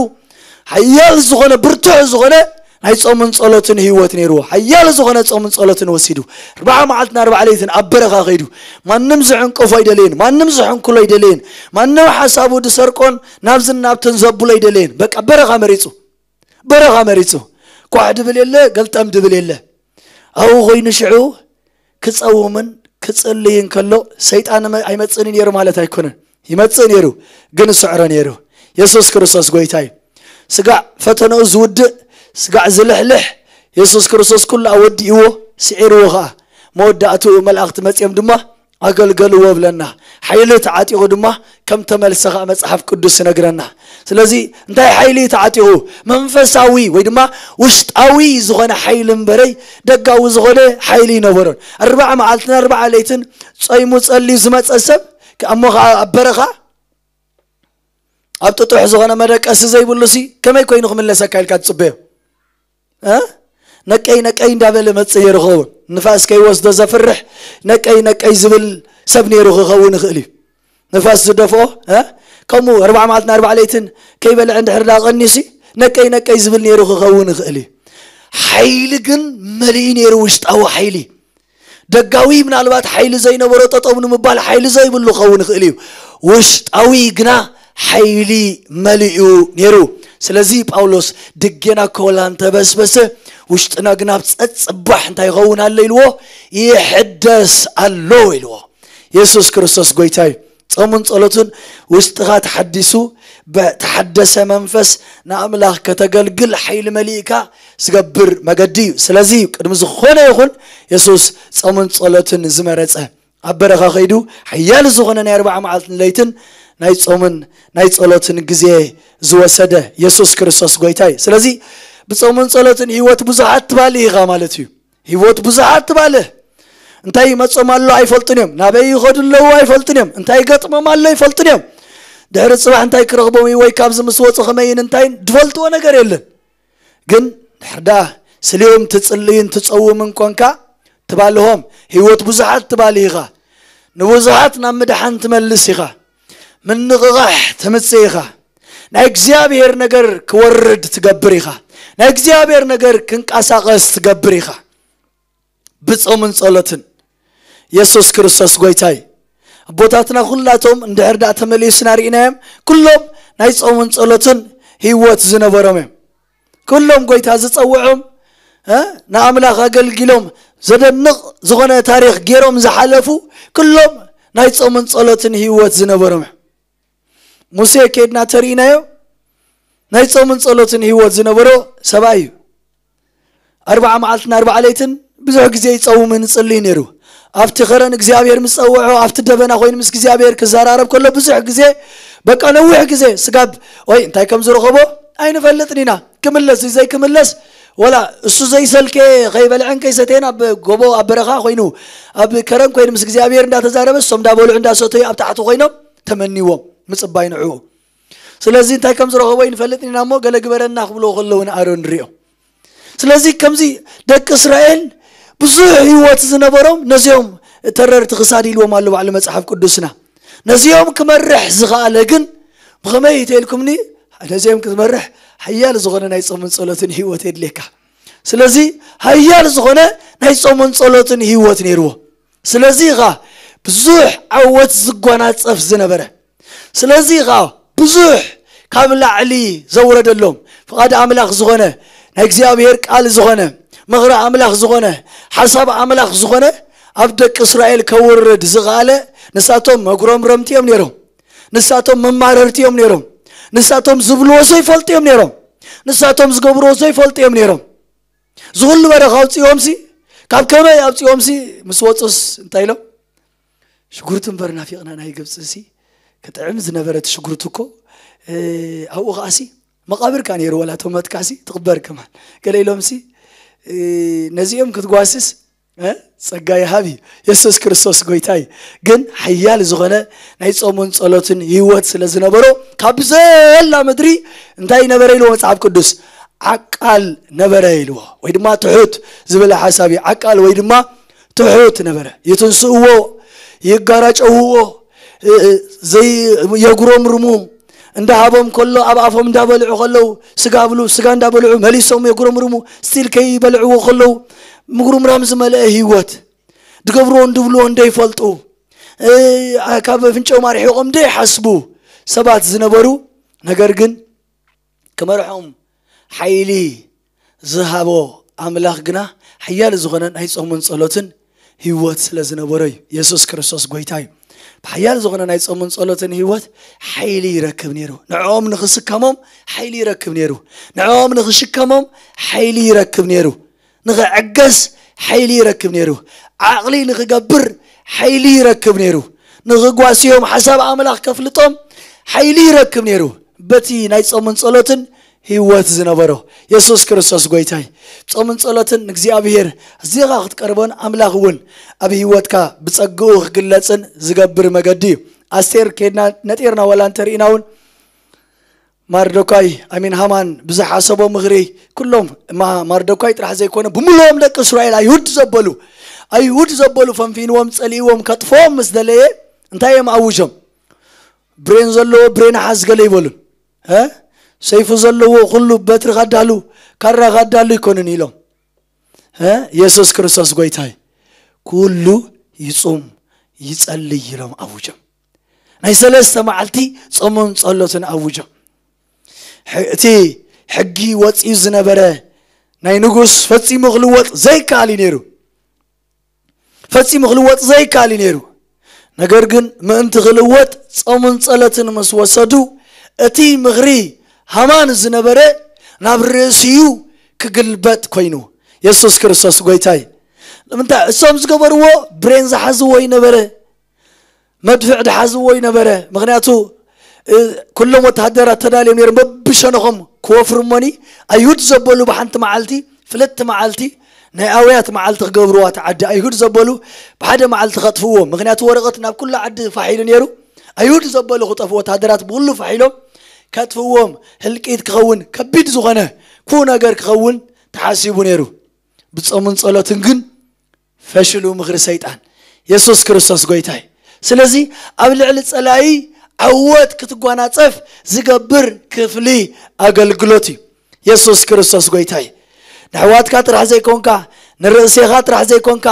ሓያል ዝኾነ ብርቱዕ ዝኾነ ናይ ጾምን ጸሎትን ህይወት ነይርዎ። ሓያል ዝኾነ ጾምን ጸሎትን ወሲዱ ኣርባዓ መዓልትን ኣርባዓ ለይትን ኣብ በረኻ ከይዱ ማንም ዝዕንቀፎ ኣይደለየን፣ ማንም ዝሕንክሎ ኣይደለየን፣ ማንም ሓሳቡ ዝሰርቆን ናብዝን ናብትን ዘብሎ ኣይደለየን። በቃ በረኻ መሪጹ፣ በረኻ መሪጹ። ኳሕ ድብል የለ፣ ገልጠም ድብል የለ። ኣብኡ ኮይኑ ሽዑ ክጸውምን ክጽልይን ከሎ ሰይጣን መ- ኣይመጽእን ነይሩ ማለት ኣይኮነን። ይመጽእ ነይሩ፣ ግን ይስዕሮ ነይሩ። የሱስ ክርስቶስ ጎይታ እዩ። ስጋዕ ፈተነኡ ዝውድእ፣ ስጋዕ ዝልሕልሕ የሱስ ክርስቶስ ኩሉ ኣወዲእዎ፣ ስዒርዎ ኸዓ። መወዳእትኡ መላእኽቲ መጺኦም ድማ ኣገልገልዎ ብለና። ሓይሊ ተዓጢቑ ድማ ከም ተመልሰ ኸዓ መጽሓፍ ቅዱስ ይነግረና። ስለዚ እንታይ ሓይሊ እዩ ተዓጢቑ? መንፈሳዊ ወይ ድማ ውሽጣዊ ዝኾነ ሓይሊ እምበረይ ደጋዊ ዝኾነ ሓይሊ ይነበሮን። ኣርባዓ መዓልትን ኣርባዓ ለይትን ጾይሙ ጸልዩ ዝመጸ ሰብ እሞ ኸዓ ኣብ በረኻ ኣብ ጥጡሕ ዝኾነ መደቀሲ ዘይብሉ ሲ ከመይ ኮይኑ ክምለሰካ ኢልካ ትጽበዮ? እ? ነቀይ ነቀይ እንዳበለ መጽእ ነይሩ ክኸውን። ንፋስ ከይወስዶ ዘፍርሕ ነቀይ ነቀይ ዝብል ሰብ ነይሩ ክኸውን ይኽእል እዩ። ንፋስ ዝደፍኦ እ? ከምኡ ኣርባዓ መዓልትን ኣርባዓ ለይትን ከይበልዐ እንድሕር ዳ ቀኒሲ ነቀይ ነቀይ ዝብል ነይሩ ክኸውን ይኽእል እዩ። ሓይሊ ግን መሊኡ ነይሩ፣ ውሽጣዊ ሓይሊ። ደጋዊ ምናልባት ሓይሊ ዘይነበሮ ጠጠው ንምባል ሓይሊ ዘይብሉ ክኸውን ይኽእል እዩ። ውሽጣዊ ግና ሓይሊ መሊኡ ነይሩ። ስለዚ ጳውሎስ ድጌና ኮላ እንተበስበሰ ውሽጥና ግና ኣብ ጸጽባሕ እንታይ ይኸውን ኣሎ ኢልዎ? ይሕደስ ኣሎ ኢልዎ። የሱስ ክርስቶስ ጎይታ እዩ። ጾምን ጸሎትን ውሽጥኻ ተሓዲሱ ብተሓደሰ መንፈስ ንኣምላኽ ከተገልግል ሓይሊ መሊእካ ዝገብር መገዲ እዩ። ስለዚ እዩ ቅድሚ ዝኾነ ይኹን የሱስ ጾምን ጸሎትን ዝመረጸ። ኣብ በረኻ ከይዱ ሓያል ዝኾነ ናይ ኣርባዓ መዓልትን ለይትን ናይ ጾምን ናይ ጸሎትን ግዜ ዝወሰደ የሱስ ክርስቶስ ጎይታ እዩ። ስለዚ ብጾምን ጸሎትን ህይወት ብዙሓት ትባልእ ኢኻ ማለት እዩ። ህይወት ብዙሓት ትባልህ። እንታይ ይመጾም ኣሎ ኣይፈልጡን እዮም። ናበይ ይኸዱ ኣለዉ ኣይፈልጡን እዮም። እንታይ ገጥሞም ኣሎ ኣይፈልጡን እዮም። ድሕሪ ጽባሕ እንታይ ክረኽቦም እዩ ወይ ካብዚ ምስ ወጹ ከመይን እንታይን ዝፈልጥዎ ነገር የለን። ግን ድሕር ደኣ ስልዮም ትጽልይን ትጸውምን ኮንካ ትባልሆም። ህይወት ብዙሓት ትባልህ ኢኻ። ንብዙሓት ናብ ምድሓን ትመልስ ኢኻ። ምንቕቓሕ ተምጽእ ኢኻ። ናይ እግዚኣብሔር ነገር ክወርድ ትገብር ኢኻ። ናይ እግዚኣብሔር ነገር ክንቀሳቐስ ትገብር ኢኻ። ብጾምን ጸሎትን። የሱስ ክርስቶስ ጎይታይ። ኣቦታትና ኩላቶም እንድሕር ደኣ ተመሊስና ርኢናዮም፣ ኩሎም ናይ ጾምን ጸሎትን ህይወት ዝነበሮም እዮም። ኩሎም ጎይታ ዝጸውዖም፣ እ፣ ንኣምላኽ ኣገልጊሎም ዘደንቕ ዝኾነ ታሪኽ ገይሮም ዝሓለፉ፣ ኩሎም ናይ ጾምን ጸሎትን ህይወት ዝነበሮም እዮም። ሙሴ ኬድና ተርኢናዮ፣ ናይ ጾምን ጸሎትን ህይወት ዝነበሮ ሰብኣይ እዩ። ኣርባዓ መዓልትን ኣርባዓ ለይትን ብዙሕ ግዜ ይጸውምን ይጽልይ ነይሩ። ኣብቲ ኸረን እግዚኣብሔር ምስ ጸውዖ፣ ኣብቲ ደበና ኮይኑ ምስ እግዚኣብሔር ክዘራረብ ከሎ ብዙሕ ግዜ፣ በቃ ነዊሕ ግዜ ስጋብ፣ ወይ እንታይ ከም ዝረኸቦ ኣይንፈልጥን ኢና። ክምለስ ዘይክምለስ፣ ወላ እሱ ዘይሰልከ ከይበልዐን ከይሰተየን ኣብ ጎቦ ኣብ በረኻ ኮይኑ፣ ኣብ ከረን ኮይኑ ምስ እግዚኣብሔር እንዳተዛረበ፣ እሶም እንዳበልዑ እንዳሰተዩ ኣብ ታሕቲ ኮይኖም ተመንይዎም ምጽባይ ንዕኡ። ስለዚ እንታይ ከም ዝረኸቦ ኣይንፈልጥን ኢና እሞ፣ ገለ ግበረና ክብልዎ ከለዉ ንኣሮን ንሪኦ። ስለዚ ከምዚ ደቂ እስራኤል ብዙሕ ህይወት ዝነበሮም ነዚኦም ተረርቲ ክሳድ ኢልዎም ኣሎ ባዕሉ መጽሓፍ ቅዱስና። ነዚኦም ክመርሕ ዝኸኣለ ግን ብኸመይ እዩ ተልኩምኒ? ነዚኦም ክትመርሕ ሓያል ዝኾነ ናይ ጾምን ጸሎትን ህይወት የድልየካ። ስለዚ ሓያል ዝኾነ ናይ ጾምን ጸሎትን ህይወት ነይርዎ። ስለዚ ኸ ብዙሕ ዓወት ዝጓናጸፍ ዝነበረ፣ ስለዚ ኸ ብዙሕ ካብ ላዕሊ ዘውረደሎም ፍቓድ ኣምላኽ ዝኾነ፣ ናይ እግዚኣብሔር ቃል ዝኾነ፣ ምኽሪ ኣምላኽ ዝኾነ፣ ሓሳብ ኣምላኽ ዝኾነ ኣብ ደቂ እስራኤል ከውርድ ዝኸኣለ፣ ንሳቶም መጉረምረምቲ እዮም ነይሮም። ንሳቶም መማረርቲ እዮም ነይሮም። ንሳቶም ዝብልዎ ዘይፈልጡ እዮም ነይሮም። ንሳቶም ዝገብርዎ ዘይፈልጡ እዮም ነይሮም። ዝኹሉ በረኻ ኣውፅኦምሲ፣ ካብ ከመይ ኣውፅኦምሲ፣ ምስ ወፁስ እንታይ ኢሎም? ሽጉርቲ እምበር ናፊቕና ናይ ግብፂ ሲ ክጥዕም ዝነበረ እቲ ሽጉርቲ እኮ፣ እ፣ ኣብኡ ከኣሲ መቓብርካ ነይሩ፣ ወላ ተሞትካሲ ትቕበር ከማን። ገለ ኢሎምሲ፣ እ፣ ነዚኦም ክትጓስስ፣ እ፣ ጸጋ ይሃብ እዩ። የሱስ ክርስቶስ ጎይታ እዩ። ግን ሓያል ዝኾነ ናይ ጾምን ጸሎትን ህይወት ስለ ዝነበሮ፣ ካብ ዘላ ምድሪ እንታይ ነበረ ኢልዎ መጽሓፍ ቅዱስ? ዓቃል ነበረ ኢልዎ። ወይ ድማ ትሑት ዝብል ሓሳብ እዩ። ዓቃል ወይ ድማ ትሑት ነበረ። ይትንስእዎ፣ ይጋራጨውዎ፣ እ፣ እ፣ ዘይ-፣ የጉረምርሙ። እንዳሃቦም ከሎ ኣብ ኣፎም እንዳበልዑ ከለዉ፣ ስጋ ብሉ፣ ስጋ እንዳበልዑ መሊሶም የጉረምርሙ። ስቲል ከይበልዕዎ ከለዉ፣ ምጉርምራም ዝመልአ ህይወት። ድገብርዎ እንድብልዎ እንደይፈልጡ፣ እ፣ ካብ ኣፍንጫኦም ኣርሒቖም እንደይሓስቡ ሰባት ዝነበሩ፣ ነገር ግን ክመርሖም ሓይሊ ዝሃቦ ኣምላኽ ግና ሓያል ዝኾነ ናይ ጾምን ጸሎትን ህይወት ስለ ዝነበሮ እዩ። የሱስ ክርስቶስ ጎይታ እዩ። ብሓያል ዝኾነ ናይ ጾምን ጸሎትን ህይወት ሓይሊ ይረክብ ነይሩ። ንዕኦም ንኽስከሞም ሓይሊ ይረክብ ነይሩ። ንዕኦም ንኽሽከሞም ሓይሊ ይረክብ ነይሩ። ንኽዕገስ ሓይሊ ይረክብ ነይሩ። ዓቕሊ ንኽገብር ሓይሊ ይረክብ ነይሩ። ንኽጓስዮም ሓሳብ ኣምላኽ ከፍልጦም ሓይሊ ይረክብ ነይሩ። በቲ ናይ ጾምን ጸሎትን ህይወት ዝነበሮ የሱስ ክርስቶስ ጎይታይ። ጾምን ጸሎትን ንእግዚኣብሔር ኣዚኻ ክትቀርቦን ኣምላኽ እውን ኣብ ህይወትካ ብጸግኡ ክግለጽን ዝገብር መገዲ እዩ። ኣስቴር ኬድና ነጢርና ዋላ እንተርኢና እውን ማርዶካይ፣ ኣሚን ሃማን ብዝሓሰቦ ምኽሪ ኩሎም፣ ማ-፣ ማርዶካይ ጥራሕ ዘይኮነ ብምልኦም ደቂ እስራኤል ኣይሁድ ዘበሉ፣ ኣይሁድ ዘበሉ ፈንፊንዎም፣ ጸሊእዎም፣ ከጥፍኦም ምስ ደለየ እንታይ እዮም ኣውጆም? ብሬን ዘለዎ ብሬን ሓዝ ገለ ይበሉን፣ እ? ሰይፉ ዘለዎ ኩሉ በትሪ ካዳሉ፣ ካራ ካዳሉ ይኮኑን ኢሎም። እ? የሱስ ክርስቶስ ጎይታይ ኩሉ ይጹም ይጸልይ ኢሎም ኣውጆም። ናይ ሰለስተ መዓልቲ ጾምን ጸሎትን ኣውጆም። ሕ-፣ እቲ ሕጊ ወጺኡ ዝነበረ ናይ ንጉስ ፈጺሙ ክልወጥ ዘይከኣል እዩ ነይሩ። ፈጺሙ ክልወጥ ዘይከኣል እዩ ነይሩ። ነገር ግን ምእንቲ ክልወጥ ጾምን ጸሎትን ምስ ወሰዱ፣ እቲ ምኽሪ ሃማን ዝነበረ ናብ ርእሲኡ ክግልበጥ ኮይኑ። የሱስ ክርስቶስ ጎይታይ። ንምንታይ? እሶም ዝገበርዎ ብሬን ዝሓዝዎ ይነበረ፣ መድፍዕ ዝሓዝዎ ይነበረ። ምኽንያቱ፣ እ፣ ኩሎም ወተሃደራት ተዳልዮም ነይሮም በብሸነኾም ክወፍሩ እሞኒ፣ ኣይሁድ ዘበሉ ብሓንቲ መዓልቲ፣ ፍልጥቲ መዓልቲ፣ ናይ ኣውያት መዓልቲ ክገብርዋ እቲ ዓዲ ኣይሁድ ዘበሉ ብሓደ መዓልቲ ከጥፍእዎም። ምኽንያቱ ወረቐት ናብ ኩሉ ዓዲ ፋሕ ኢሉ ነይሩ። ኣይሁድ ዘበሉ ክጠፍኡ፣ ወታደራት ብኹሉ ፋሕ ኢሎም ከጥፍእዎም፣ ህልቂት ክኸውን፣ ከቢድ ዝኾነ ክፉእ ነገር ክኸውን ተሓሲቡ ነይሩ። ብጾምን ጸሎትን ግን ፈሽሉ ምኽሪ ሰይጣን። የሱስ ክርስቶስ ጎይታይ። ስለዚ ኣብ ልዕሊ ጸላኢ ዓወት ክትጓናጸፍ ዝገብር ክፍሊ ኣገልግሎት እዩ። የሱስ ክርስቶስ ጎይታይ። ንሕዋትካ ጥራሕ ዘይኮንካ፣ ንርእሴኻ ጥራሕ ዘይኮንካ፣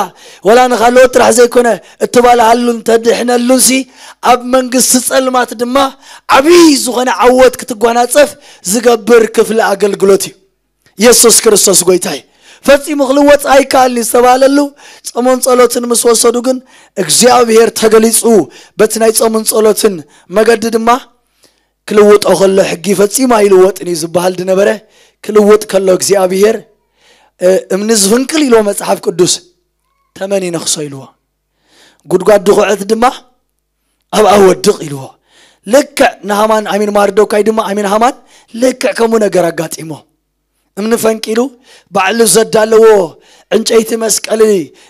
ወላ ንኻልኦት ጥራሕ ዘይኮነ እትባልሃሉን ተድሕነሉንሲ፣ ኣብ መንግስቲ ጸልማት ድማ ዓብዪ ዝኾነ ዓወት ክትጓናጸፍ ዝገብር ክፍሊ ኣገልግሎት እዩ። የሱስ ክርስቶስ ጎይታይ። ፈጺሙ ክልወጥ ኣይከኣልን ዝተባህለሉ ጾምን ጸሎትን ምስ ወሰዱ ግን እግዚኣብሔር ተገሊጹ። በቲ ናይ ጾምን ጸሎትን መገዲ ድማ ክልውጦ ከሎ ሕጊ ፈጺሙ ኣይልወጥን እዩ ዝበሃል ዝነበረ ክልውጥ ከሎ እግዚኣብሔር፣ እ፣ እምኒ ዝፍንቅል ኢልዎ መጽሓፍ ቅዱስ፣ ተመን ይነኽሶ ኢልዎ። ጉድጓድ ድኹዐት ድማ ኣብኣ ወድቕ ኢልዎ። ልክዕ ንሃማን ኣሚን ማርዶካይ ድማ ኣሚን ሃማን ልክዕ ከምኡ ነገር ኣጋጢሞ። እምኒ ፈንቂሉ ባዕሉ ዘዳለዎ ዕንጨይቲ መስቀሊ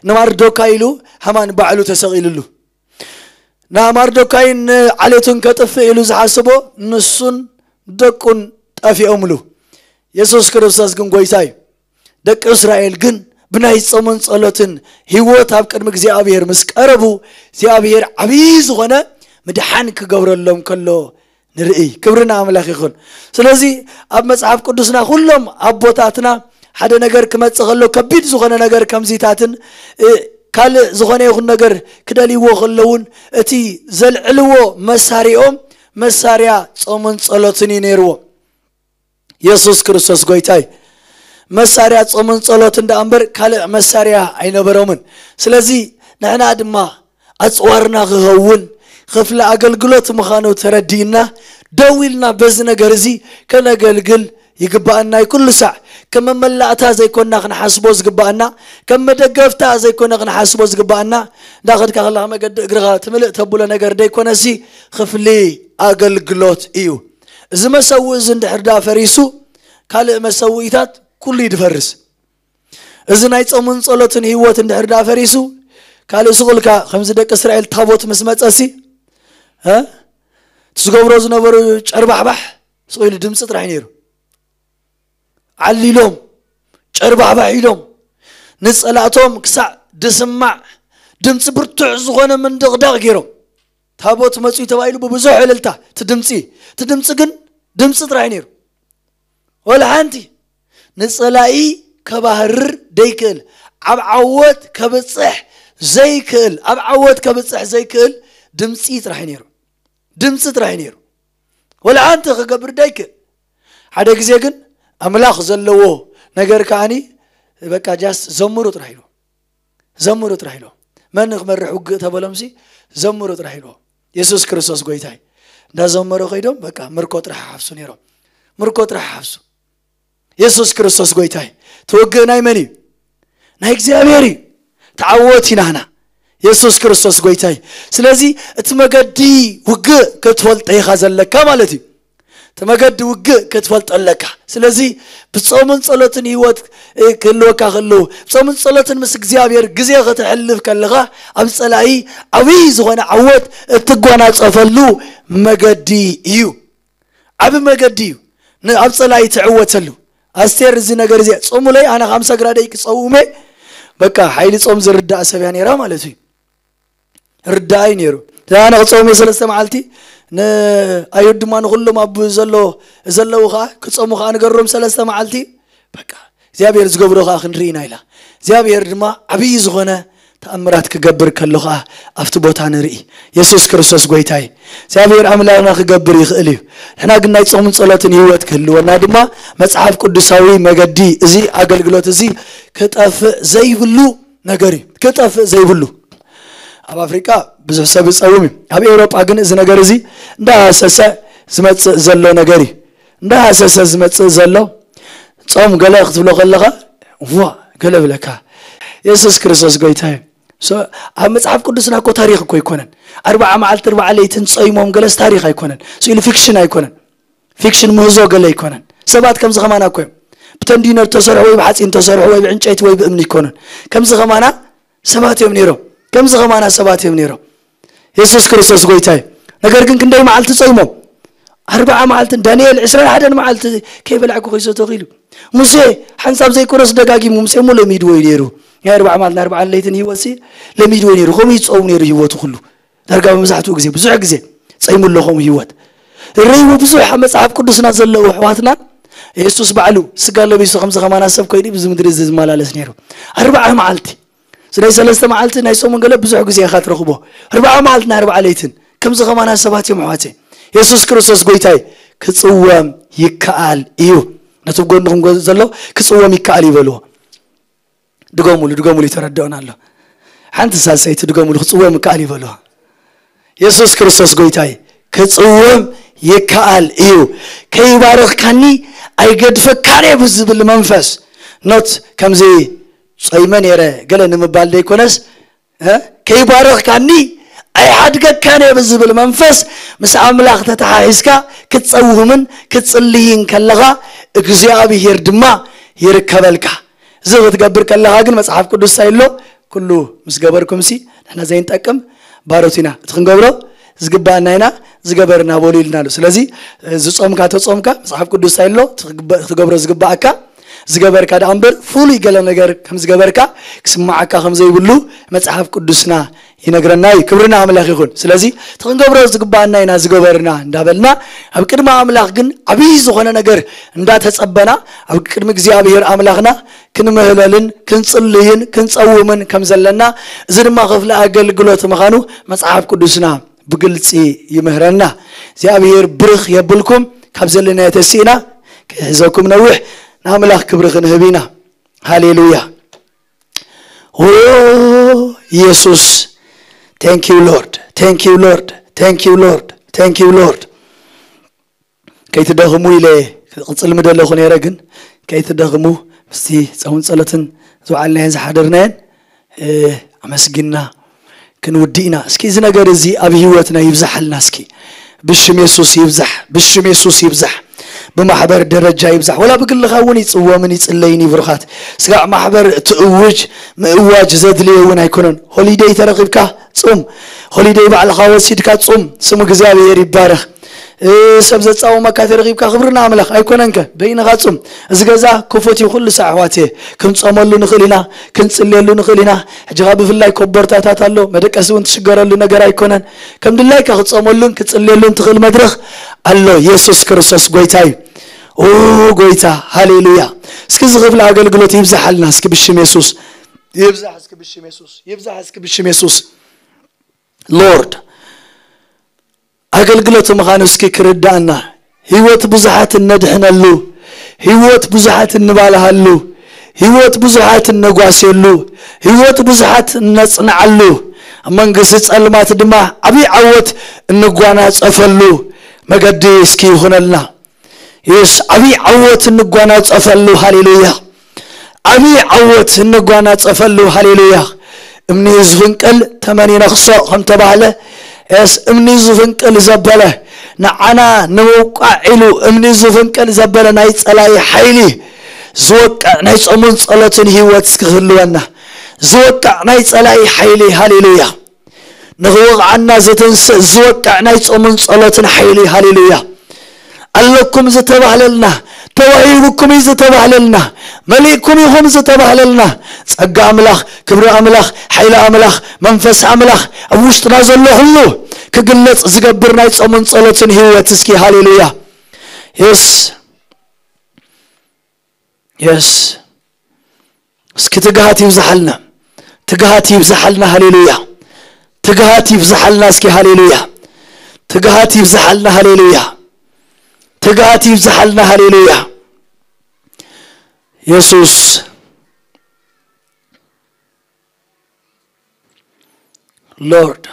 ንማርዶካይ ኢሉ ሃማን ባዕሉ ተሰቒልሉ። ንማርዶካይን ንዓሌቱን ከጥፍእ ኢሉ ዝሓስቦ ንሱን ደቁን ጠፊኦምሉ። የሱስ ክርስቶስ ግን ጎይታ እዩ። ደቂ እስራኤል ግን ብናይ ጾምን ጸሎትን ህይወት ኣብ ቅድሚ እግዚኣብሔር ምስ ቀረቡ፣ እግዚኣብሔር ዓብዪ ዝኾነ ምድሓን ክገብረሎም ከሎ ንርኢ። ክብሪ ንኣምላኽ ይኹን። ስለዚ ኣብ መጽሓፍ ቅዱስና ኩሎም ኣቦታትና ሓደ ነገር ክመጽእ ከሎ፣ ከቢድ ዝኾነ ነገር ከምዚታትን፣ እ፣ ካልእ ዝኾነ ይኹን ነገር ክደልይዎ ከለውን እቲ ዘልዕልዎ መሳሪኦም መሳርያ ጾምን ጸሎትን እዩ ነይርዎ። የሱስ ክርስቶስ ጎይታይ። መሳርያ ጾምን ጸሎትን ደኣ እምበር ካልእ መሳርያ ኣይነበሮምን። ስለዚ ንሕና ድማ ኣጽዋርና ክኸውን ክፍሊ ኣገልግሎት ምዃኑ ተረዲእና፣ ደው ኢልና በዚ ነገር እዚ ከነገልግል ይግባኣና እዩ። ኩሉ ሳዕ ከም መመላእታ ዘይኮንና ክንሓስቦ ዝግባኣና፣ ከም መደገፍታ ዘይኮነ ክንሓስቦ ዝግባኣና፣ እንዳኸድካ ከለኻ መገዲ እግርኻ ትምልእ ተብሎ ነገር ደይኮነሲ ክፍሊ ኣገልግሎት እዩ። እዚ መሰውኢ እዚ እንድሕር ደኣ ፈሪሱ፣ ካልእ መሰውኢታት ኩሉ እዩ ዝፈርስ። እዚ ናይ ጾምን ጸሎትን ህይወት እንድሕር ደኣ ፈሪሱ፣ ካልእ ስቕ ኢልካ ከምዚ ደቂ እስራኤል ታቦት ምስ መጸሲ፣ እ? እቲ ዝገብሮ ዝነበሩ ጨርባሕባሕ ስቕ ኢሉ ድምፂ ጥራሕ እዩ ነይሩ። ዓሊሎም፣ ጨርባሕባሕ ኢሎም፣ ንጸላእቶም ክሳዕ ድስማዕ ድምፂ ብርቱዕ ዝኾነ ምንድቕዳቕ ገይሮም። ታቦት መፅኡ ተባሂሉ ብብዙሕ እልልታ፣ እቲ ድምፂ፣ እቲ ድምፂ ግን ድምፂ ጥራሕ እዩ ነይሩ። ወላ ሓንቲ ንጸላኢ ከባህርር ደይክእል፣ ኣብ ዓወት ከብጽሕ ዘይክእል፣ ኣብ ዓወት ከብጽሕ ዘይክእል ድምፂ ጥራሕ እዩ ነይሩ። ድምፂ ጥራሕ እዩ ነይሩ። ወላ ሓንቲ ክገብር ደይክእል። ሓደ ግዜ ግን ኣምላኽ ዘለዎ ነገር ከኣኒ በቃ ጃስት ዘምሩ ጥራሕ ኢሉ። ዘምሩ ጥራሕ ኢሉ። መን ክመርሕ ውግእ ተበሎምሲ ዘምሩ ጥራሕ ኢሉ። የሱስ ክርስቶስ ጎይታይ። እንዳዘመሩ ከይዶም በቃ ምርኮ ጥራሕ ሓፍሱ ነይሮም። ምርኮ ጥራሕ ሓፍሱ። የሱስ ክርስቶስ ጎይታይ። እቲ ውግእ ናይ መን እዩ? ናይ እግዚኣብሔር እዩ። ተዓወት ኢና ህና። የሱስ ክርስቶስ ጎይታይ። ስለዚ እቲ መገዲ ውግእ ክትፈልጦ ኢኻ ዘለካ ማለት እዩ። እቲ መገዲ ውግእ ክትፈልጦ ኣለካ። ስለዚ ብጾምን ጸሎትን ህይወት፣ እ፣ ክህልወካ ከለዉ፣ ብጾምን ጸሎትን ምስ እግዚኣብሔር ግዜ ከተሕልፍ ከለኻ፣ ኣብ ጸላኢ ዓብዪ ዝኾነ ዓወት እትጓናጸፈሉ መገዲ እዩ። ዓቢ መገዲ እዩ። ን-፣ ኣብ ጸላኢ ትዕወተሉ። ኣስቴር እዚ ነገር እዚ ጾሙለይ፣ ኣነ ኻብ ሰግራደይ ክጸውሜ፣ በቃ ሓይሊ ጾም ዝርዳእ ሰብ እያ ነይራ ማለት እዩ። ርዳእ እዩ ነይሩ። ኣነ ክጸውሜ ሰለስተ መዓልቲ፣ ንኣይሁድ ድማ ንኹሎም ኣብ ዘሎ፣ ዘለዉ ኸኣ ክጸሙ ኸኣ ንገሮም ሰለስተ መዓልቲ። በቃ እግዚኣብሔር ዝገብሮ ኸኣ ክንርኢ ኢና ኢላ። እግዚኣብሔር ድማ ዓብዪ ዝኾነ ተኣምራት ክገብር ከሎ ኸኣ ኣብቲ ቦታ ንርኢ። የሱስ ክርስቶስ ጎይታ እዩ። እግዚኣብሔር ኣምላኽና ክገብር ይኽእል እዩ። ንሕና ግን ናይ ጾምን ጸሎትን ህይወት ክህልወና ድማ መጽሓፍ ቅዱሳዊ መገዲ እዚ ኣገልግሎት እዚ ክጠፍእ ዘይብሉ ነገር እዩ። ክጠፍእ ዘይብሉ። ኣብ ኣፍሪቃ ብዙሕ ሰብ ይጸውም እዩ። ኣብ ኤውሮጳ ግን እዚ ነገር እዚ እንዳሃሰሰ ዝመጽእ ዘሎ ነገር እዩ። እንዳሃሰሰ ዝመጽእ ዘሎ ጾም ገለ ክትብሎ ከለኻ፣ ዋ፣ ገለ ብለካ። የሱስ ክርስቶስ ጎይታ እዩ። ሶ፣ ኣብ መጽሓፍ ቅዱስና እኮ ታሪኽ እኮ ኣይኮነን። ኣርብዓ መዓልቲ ኣርብዓ ለይትን ጾይሞም ገለስ ታሪኽ ኣይኮነን። ስኢሉ ፊክሽን ኣይኮነን። ፊክሽን ምህዞ ገለ ኣይኮነን። ሰባት ከምዚ ከማና እኮ እዮም። ብተንዲኖ ዝተሰርሑ ወይ ብሓፂን ዝተሰርሑ ወይ ብዕንጨይቲ ወይ ብእምኒ ኣይኮኑን። ከምዚ ከማና ሰባት እዮም ነይሮም። ከምዚ ከማና ሰባት እዮም ነይሮም። የሱስ ክርስቶስ ጎይታ እዩ። ነገር ግን ክንደይ መዓልቲ ጾይሞም? ኣርብዓ መዓልትን ዳንኤል ዕስራን ሓደን መዓልቲ ከይበላዕኩ ከይሰተኹ ኢሉ። ሙሴ ሓንሳብ ዘይኮነስ ደጋጊሙ፣ ሙሴ እሞ ለሚድዎ እዩ ነይሩ። ናይ ኣርብዓ መዓልትን ኣርብዓ ለይትን ህይወትሲ ለሚድዎ ነይሩ። ከምኡ ይጸውም ነይሩ ህይወቱ ኩሉ። ዳርጋ መብዛሕትኡ ግዜ፣ ብዙሕ ግዜ ጸይሙ ኣሎ ከምኡ ህይወት። ርእይዎ ብዙሕ ኣብ መጽሓፍ ቅዱስና ዘለዉ ኣሕዋትና፣ የሱስ ባዕሉ ስጋ ለቢሱ ከምዚ ከማና ሰብ ኮይኑ ብዚ ምድሪ እዚ ዝመላለስ ነይሩ። ኣርብዓ መዓልቲ። ስለዚ ሰለስተ መዓልቲ ናይ ሰሙን ገለ ብዙሕ ግዜ ኢኻ ትረኽቦ። ኣርብዓ መዓልቲ ናይ ኣርብዓ ለይትን። ከምዚ ከማና ሰባት እዮም ኣሕዋተይ። የሱስ ክርስቶስ ጎይታይ ክጽወም ይከኣል እዩ። ነቲ ጎንኹም ዘሎ ክጽወም ይከኣል ይበልዎ። ድገሙሉ፣ ድገሙሉ፣ ይተረድኦና ኣሎ። ሓንቲ ሳልሰይቲ ድገሙሉ፣ ክጽወም ይከኣል ይበልዎ። የሱስ ክርስቶስ ጎይታይ ክጽወም ይከኣል እዩ። ከይባረኽካኒ ኣይገድፈካን እየ ብዝብል መንፈስ፣ ኖት ከምዚ ጾይመ ነይረ ገለ ንምባል ዘይኮነስ፣ እ፣ ከይባረኽካኒ ኣይሓድገካን እየ ብዝብል መንፈስ ምስ ኣምላኽ ተተሓሒዝካ ክትጸውምን ክትጽልይን ከለኻ እግዚኣብሄር ድማ ይርከበልካ። እዚ ክትገብር ከለኻ ግን መጽሓፍ ቅዱስ እንታይ ኣሎ? ኩሉ ምስ ገበርኩምሲ ንሕና ዘይንጠቅም ባሮት ኢና። እቲ ክንገብሮ ዝግባኣና ኢና ዝገበርና በሉ ኢልና ኣሎ። ስለዚ ዝጾምካ ተጾምካ መጽሓፍ ቅዱስ እንታይ ኣሎ? እቲ ክግበ-፣ ክትገብሮ ዝግባኣካ ዝገበርካ ደኣ እምበር ፍሉይ ገለ ነገር ከም ዝገበርካ ክስማዓካ ከም ዘይብሉ መጽሓፍ ቅዱስና ይነግረና እዩ። ክብሪ ንኣምላኽ ይኹን። ስለዚ እቲ ክንገብሮ ዝግባኣና ኢና ዝገበርና እንዳበልና ኣብ ቅድሚ ኣምላኽ ግን ዓብዪ ዝኾነ ነገር እንዳተጸበና ኣብ ቅድሚ እግዚኣብሔር ኣምላኽና ክንምህለልን ክንጽልይን ክንጸውምን ከም ዘለና እዚ ድማ ክፍሊ ኣገልግሎት ምዃኑ መጽሓፍ ቅዱስና ብግልጺ ይምህረና። እግዚኣብሔር ብርኽ የብልኩም። ካብ ዘለናዮ ተሲእና ክሕዘኩም ነዊሕ ንኣምላኽ ክብሪ ክንህብ ኢና። ሃሌሉያ። ኦ ኢየሱስ፣ thank you Lord, thank you Lord, thank you Lord, thank you Lord። ከይትደኽሙ ኢለ ክቕጽል ምደለኹ ነይረ፣ ግን ከይትደኽሙ ምስቲ ጾምን ጸሎትን ዝወዓልናየን ዝሓደርናየን፣ እ፣ ኣመስጊንና ክንውድእ ኢና። እስኪ እዚ ነገር እዚ ኣብ ህይወትና ይብዛሓልና። እስኪ ብሽም የሱስ ይብዛሕ፣ ብሽም የሱስ ይብዛሕ፣ ብማሕበር ደረጃ ይብዛሕ። ወላ ብግልኻ እውን ይጽወምን ይጽለይን እዩ ብሩኻት። ስጋዕ ማሕበር ትእውጅ ምእዋጅ ዘድልዮ እውን ኣይኮነን። ሆሊደይ ተረኺብካ ጹም፣ ሆሊደይ ባዕልኻ ወሲድካ ጹም። ስሙ እግዚኣብሔር ይባረኽ። እ፣ ሰብ ዘጻወመካ ተረኺብካ ክብሪ ንኣምላኽ ኣይኮነንከ በይንኻ ጹም። እዚ ገዛ ክፉት እዩ ኩሉ ሳዕ ኣሕዋት እየ። ክንጾመሉ ንኽእል ኢና፣ ክንጽልየሉ ንኽእል ኢና። ሕጂ ኸኣ ብፍላይ ኮቦርታታት ኣሎ፣ መደቀሲ እውን ትሽገረሉ ነገር ኣይኮነን። ከም ድላይካ ክትጾመሉን ክትጽልየሉን ትኽእል መድረኽ ኣሎ። የሱስ ክርስቶስ ጎይታ እዩ። ኦ ጎይታ፣ ሃሌሉያ። እስኪ እዚ ክፍሊ ኣገልግሎት ይብዛሓልና እስኪ ብሽም የሱስ። ይብዛሕ እስኪ ብሽም የሱስ። ይብዛሕ እስኪ ብሽም የሱስ። ሎርድ ኣገልግሎት ምዃኑ እስኪ ክርዳእና፣ ህይወት ብዙሓት እነድሕነሉ፣ ህይወት ብዙሓት እንባልሃሉ፣ ህይወት ብዙሓት እነጓስየሉ፣ ህይወት ብዙሓት እነጽንዓሉ፣ ኣብ መንግስቲ ጸልማት ድማ ዓብዪ ዓወት እንጓናጸፈሉ መገዲ እስኪ ይኹነልና። የስ ዓብዪ ዓወት እንጓናጸፈሉ። ሃሌሉያ። ዓብዪ ዓወት እንጓናጸፈሉ። ሃሌሉያ። እምኒ ዝፍንቅል ተመን ይነኽሶ ከም ተባህለ፣ የስ እምኒ ዝፍንቅል ዘበለ ንዓና ንምውቃዕ ኢሉ እምኒ ዝፍንቅል ዘበለ ናይ ጸላኢ ሓይሊ ዝወቅዕ ናይ ጾምን ጸሎትን ህይወት እስኪ ክህልወና። ዝወቅዕ ናይ ጸላኢ ሓይሊ። ሃሌሉያ። ንኽወቕዓና ዘተንስእ ዝወቅዕ ናይ ጾምን ጸሎትን ሓይሊ። ሃሌሉያ። ኣለኩም ዝተባህለልና፣ ተዋሂብኩም እዩ ዝተባህለልና፣ መሊእኩም ኢኹም ዝተባህለልና፣ ጸጋ ኣምላኽ፣ ክብሪ ኣምላኽ፣ ሓይሊ ኣምላኽ፣ መንፈስ ኣምላኽ ኣብ ውሽጥና ዘሎ ኩሉ ክግለጽ ዝገብር ናይ ጾምን ጸሎትን ህይወት እስኪ። ሃሌሉያ። የስ፣ የስ። እስኪ ትግሃት ይብዝሓልና፣ ትግሃት ይብዝሓልና። ሃሌሉያ። ትግሃት ይብዝሓልና እስኪ። ሃሌሉያ። ትግሃት ይብዝሓልና። ሃሌሉያ። ትግሃት ይብዝሓልና። ሃሌሉያ። የሱስ ሎርድ።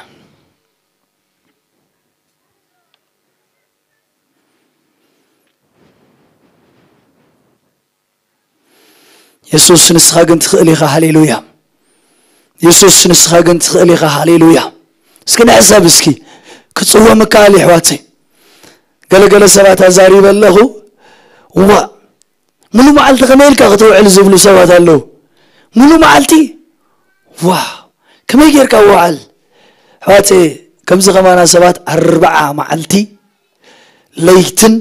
የሱስ ንስኻ ግን ትኽእል ኢኻ። ሃሌሉያ። የሱስ ንስኻ ግን ትኽእል ኢኻ። ሃሌሉያ። እስኪ ንሕሰብ እስኪ። ክጽወም ይከኣል ይሕዋተይ። ገለገለ ሰባት ኣዛሪበ ኣለኹ። እዋ ሙሉ መዓልቲ ከመይ ኢልካ ክትውዕል ዝብሉ ሰባት ኣለዉ። ሙሉ መዓልቲ፣ ዋ፣ ከመይ ጌርካ ውዓል? ኣሕዋተይ፣ ከምዚ ከማና ሰባት ኣርብዓ መዓልቲ ለይትን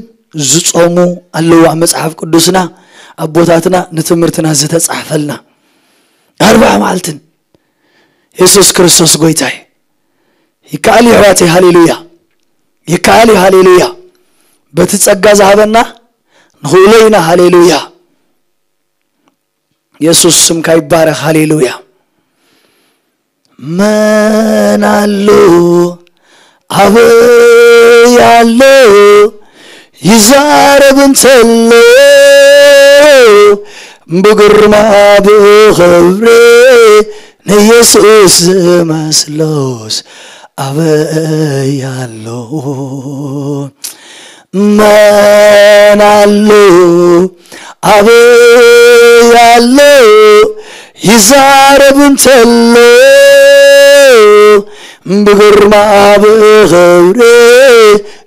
ዝጾሙ ኣለዉ። ኣብ መጽሓፍ ቅዱስና ኣቦታትና ንትምህርትና ዝተጻሕፈልና ኣርብዓ መዓልትን የሱስ ክርስቶስ ጎይታይ። ይከኣል እዩ ኣሕዋተይ፣ ሃሌሉያ። ይከኣል እዩ፣ ሃሌሉያ። በቲ ጸጋ ዝሃበና ንኽእሎ ኢና፣ ሃሌሉያ። የሱስ ስምካ ይባረኽ፣ ሃሌሉያ። መን ኣሎ ኣበይ ኣሎ ይዛረብ እንተሎ ብግርማ ብኽብሪ ንየሱስ ዝመስሎስ ኣበይ ኣሎ? መን ኣሎ ኣበይ ኣሎ ይዛረብ እንተሎ ብግርማ ብኽብሪ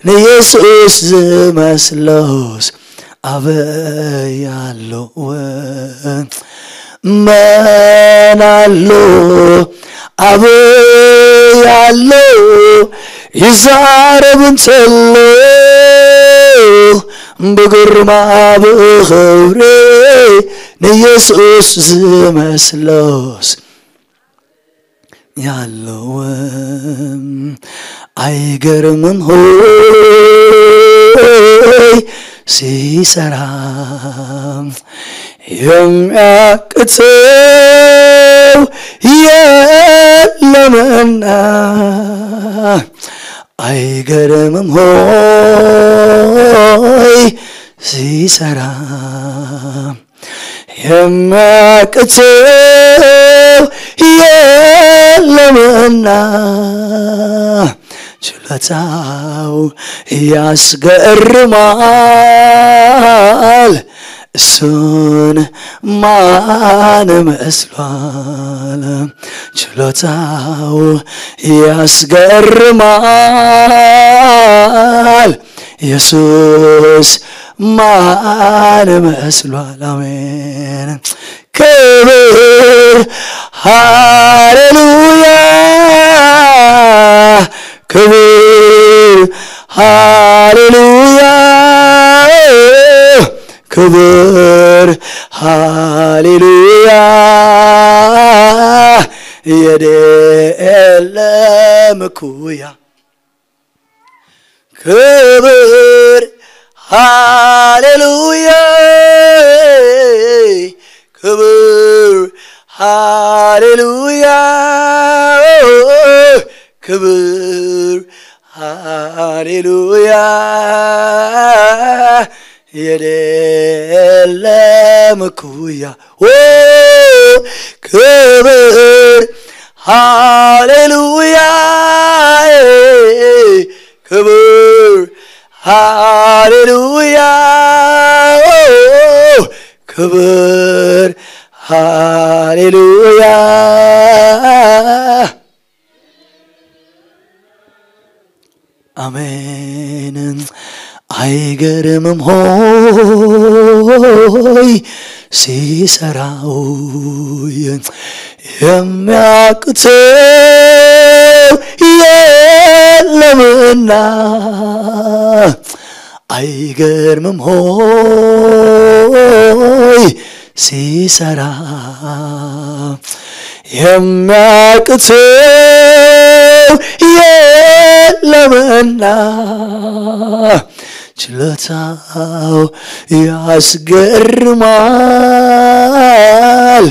ንየሱስ ዝመስሎስ ኣበይ ኣሎ? መን ኣሎ ኣበይ ኣሎ ይዛረብ እንተሎ ብግርማ ብኽብሪ ንየሱስ ዝመስሎስ ያለውም ኣይገርምም ሆይ ሲሰራ የሚያቅተው የለምና። አይገርምም ሆይ ሲሰራ የሚያቅተው የለምና። ችሎታው ያስገርማል። እሱን ማን መስሏል? ችሎታው ያስገርማል። ኢየሱስ ማን መስሏል? አሜን። ክብር ሃሌሉያ፣ ክብር ሃሌሉያ፣ ክብር ሃሌሉያ፣ የደለም እኩያ። ክብር ሃሌሉያ፣ ክብር ሃሌሉያ፣ ክብር ሃሌሉያ፣ የደለም እኩያ። ኦ ክብር ሃሌሉያ፣ ክብር ሃሌሉያ፣ ክብር ሃሌሉያ። አሜን። አይገርምም ሆይ ሲሰራው የሚያቅተው የለምና። አይገርምም ሆይ ሲሰራ የሚያቅተው የለምና። ችሎታው ያስገርማል።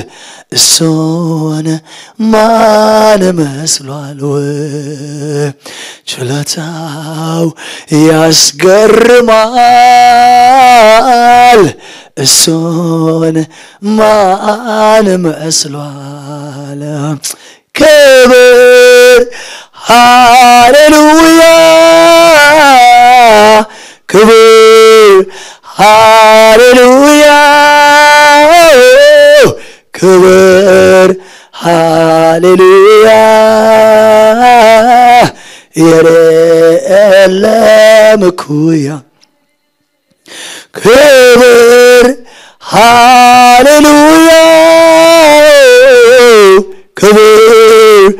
እሱን ማን መስሏል? ችሎታው ያስገርማል። እሱን ማን መስሏል? ክብር ሃሌሉያ፣ ክብር ሃሌሉያ፣ ክብር ሃሌሉያ፣ የለም እኩያ። ክብር ሃሌሉያ ክብር፣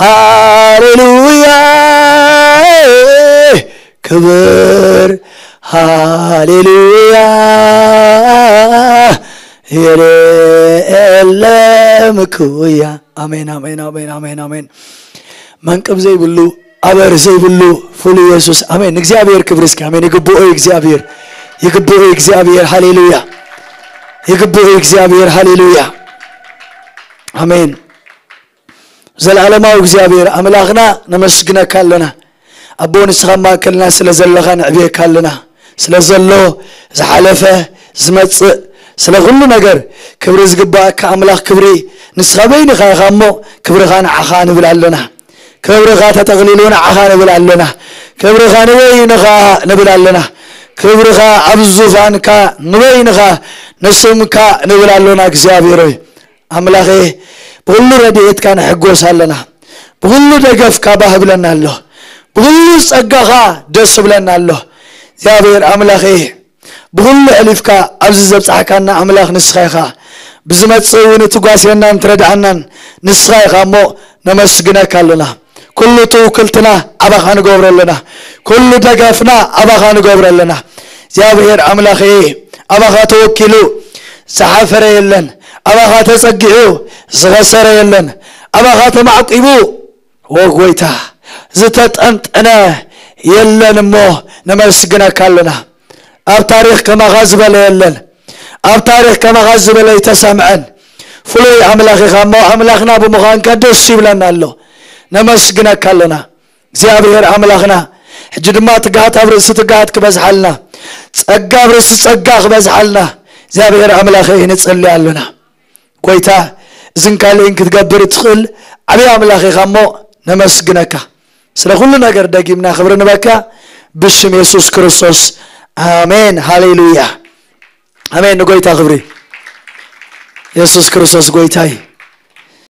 ሃሌሉያ ክብር፣ ሃሌሉያ የለ ምክውያ። ኣሜን፣ ኣሜን፣ ኣሜን፣ ኣሜን፣ ኣሜን። መንቅብ ዘይብሉ፣ ኣበር ዘይብሉ ፍሉይ የሱስ። ኣሜን። ንእግዚኣብሔር ክብሪ እስኪ። ኣሜን። ይግብኦ እዩ እግዚኣብሔር፣ ይግብኦ እዩ እግዚኣብሔር። ሃሌሉያ፣ ይግብኦ እዩ እግዚኣብሔር። ሃሌሉያ፣ ኣሜን። ዘላለማዊ እግዚኣብሔር ኣምላኽና ነመስግነካ ኣለና። ኣቦ፣ ንስኻ ኣብ ማእከልና ስለ ዘለኻ ንዕብየካ ኣለና። ስለ ዘሎ፣ ዝሓለፈ፣ ዝመጽእ፣ ስለ ኩሉ ነገር ክብሪ ዝግባኣካ ኣምላኽ ክብሪ ንስኻ በይንኻ ኢኻ እሞ፣ ክብርኻ ንዓኻ ንብል ኣለና። ክብርኻ ተጠቕሊሉ ንዓኻ ንብል ኣለና። ክብርኻ ንበይንኻ ንብል ኣለና። ክብርኻ ኣብ ዙፋንካ ንበይንኻ፣ ንስምካ ንብል ኣለና እግዚኣብሔር ሆይ። ኣምላኸ፣ ብኹሉ ረድኤትካ ንሕጎስ ኣለና። ብኹሉ ደገፍካ ባህ ብለና ኣሎ። ብኹሉ ጸጋኻ ደስ ብለና ኣሎ። እግዚኣብሔር ኣምላኸ፣ ብኹሉ ኣሕሊፍካ ኣብዚ ዘብጻሕካና ኣምላኽ ንስኻ ኢኻ። ብዝመጽእ እውን እትጓስየናን ትረድኣናን ንስኻ ኢኻ እሞ ነመስግነካ ኣለና። ኩሉ ትውክልትና ኣባኻ ንገብሮ ኣለና። ኩሉ ደገፍና ኣባኻ ንገብሮ ኣለና። እግዚኣብሔር ኣምላኸ፣ ኣባኻ ተወኪሉ ዝሓፈረ የለን። ኣባኻ ተጸጊዑ ዝኸሰረ የለን። ኣባኻ ተማዕቂቡ፣ ኦ ጎይታ፣ ዝተጠንጠነ የለን እሞ ነመስግነካ ኣለና። ኣብ ታሪኽ ከማኻ ዝበለ የለን። ኣብ ታሪኽ ከማኻ ዝበለ ኣይተሰምዐን። ፍሉይ ኣምላኽ ኢኻ እሞ ኣምላኽና ብምዃንካ ደስ ይብለና ኣሎ። ነመስግነካ ኣለና እግዚኣብሔር ኣምላኽና። ሕጂ ድማ ትግሃት ኣብ ርእሲ ትግሃት ክበዝሓልና፣ ጸጋ ኣብ ርእሲ ጸጋ ክበዝሓልና እግዚኣብሔር ኣምላኸ ንጽሊ ኣለና። ጎይታ፣ እዝን ካልእን ክትገብር እትኽእል ዓብዪ ኣምላኽ ኢኻ እሞ ነመስግነካ። ስለ ኩሉ ነገር ደጊምና ክብሪ ንበካ ብሽም የሱስ ክርስቶስ፣ ኣሜን። ሃሌሉያ፣ ኣሜን። ንጎይታ ክብሪ። የሱስ ክርስቶስ ጎይታ እዩ።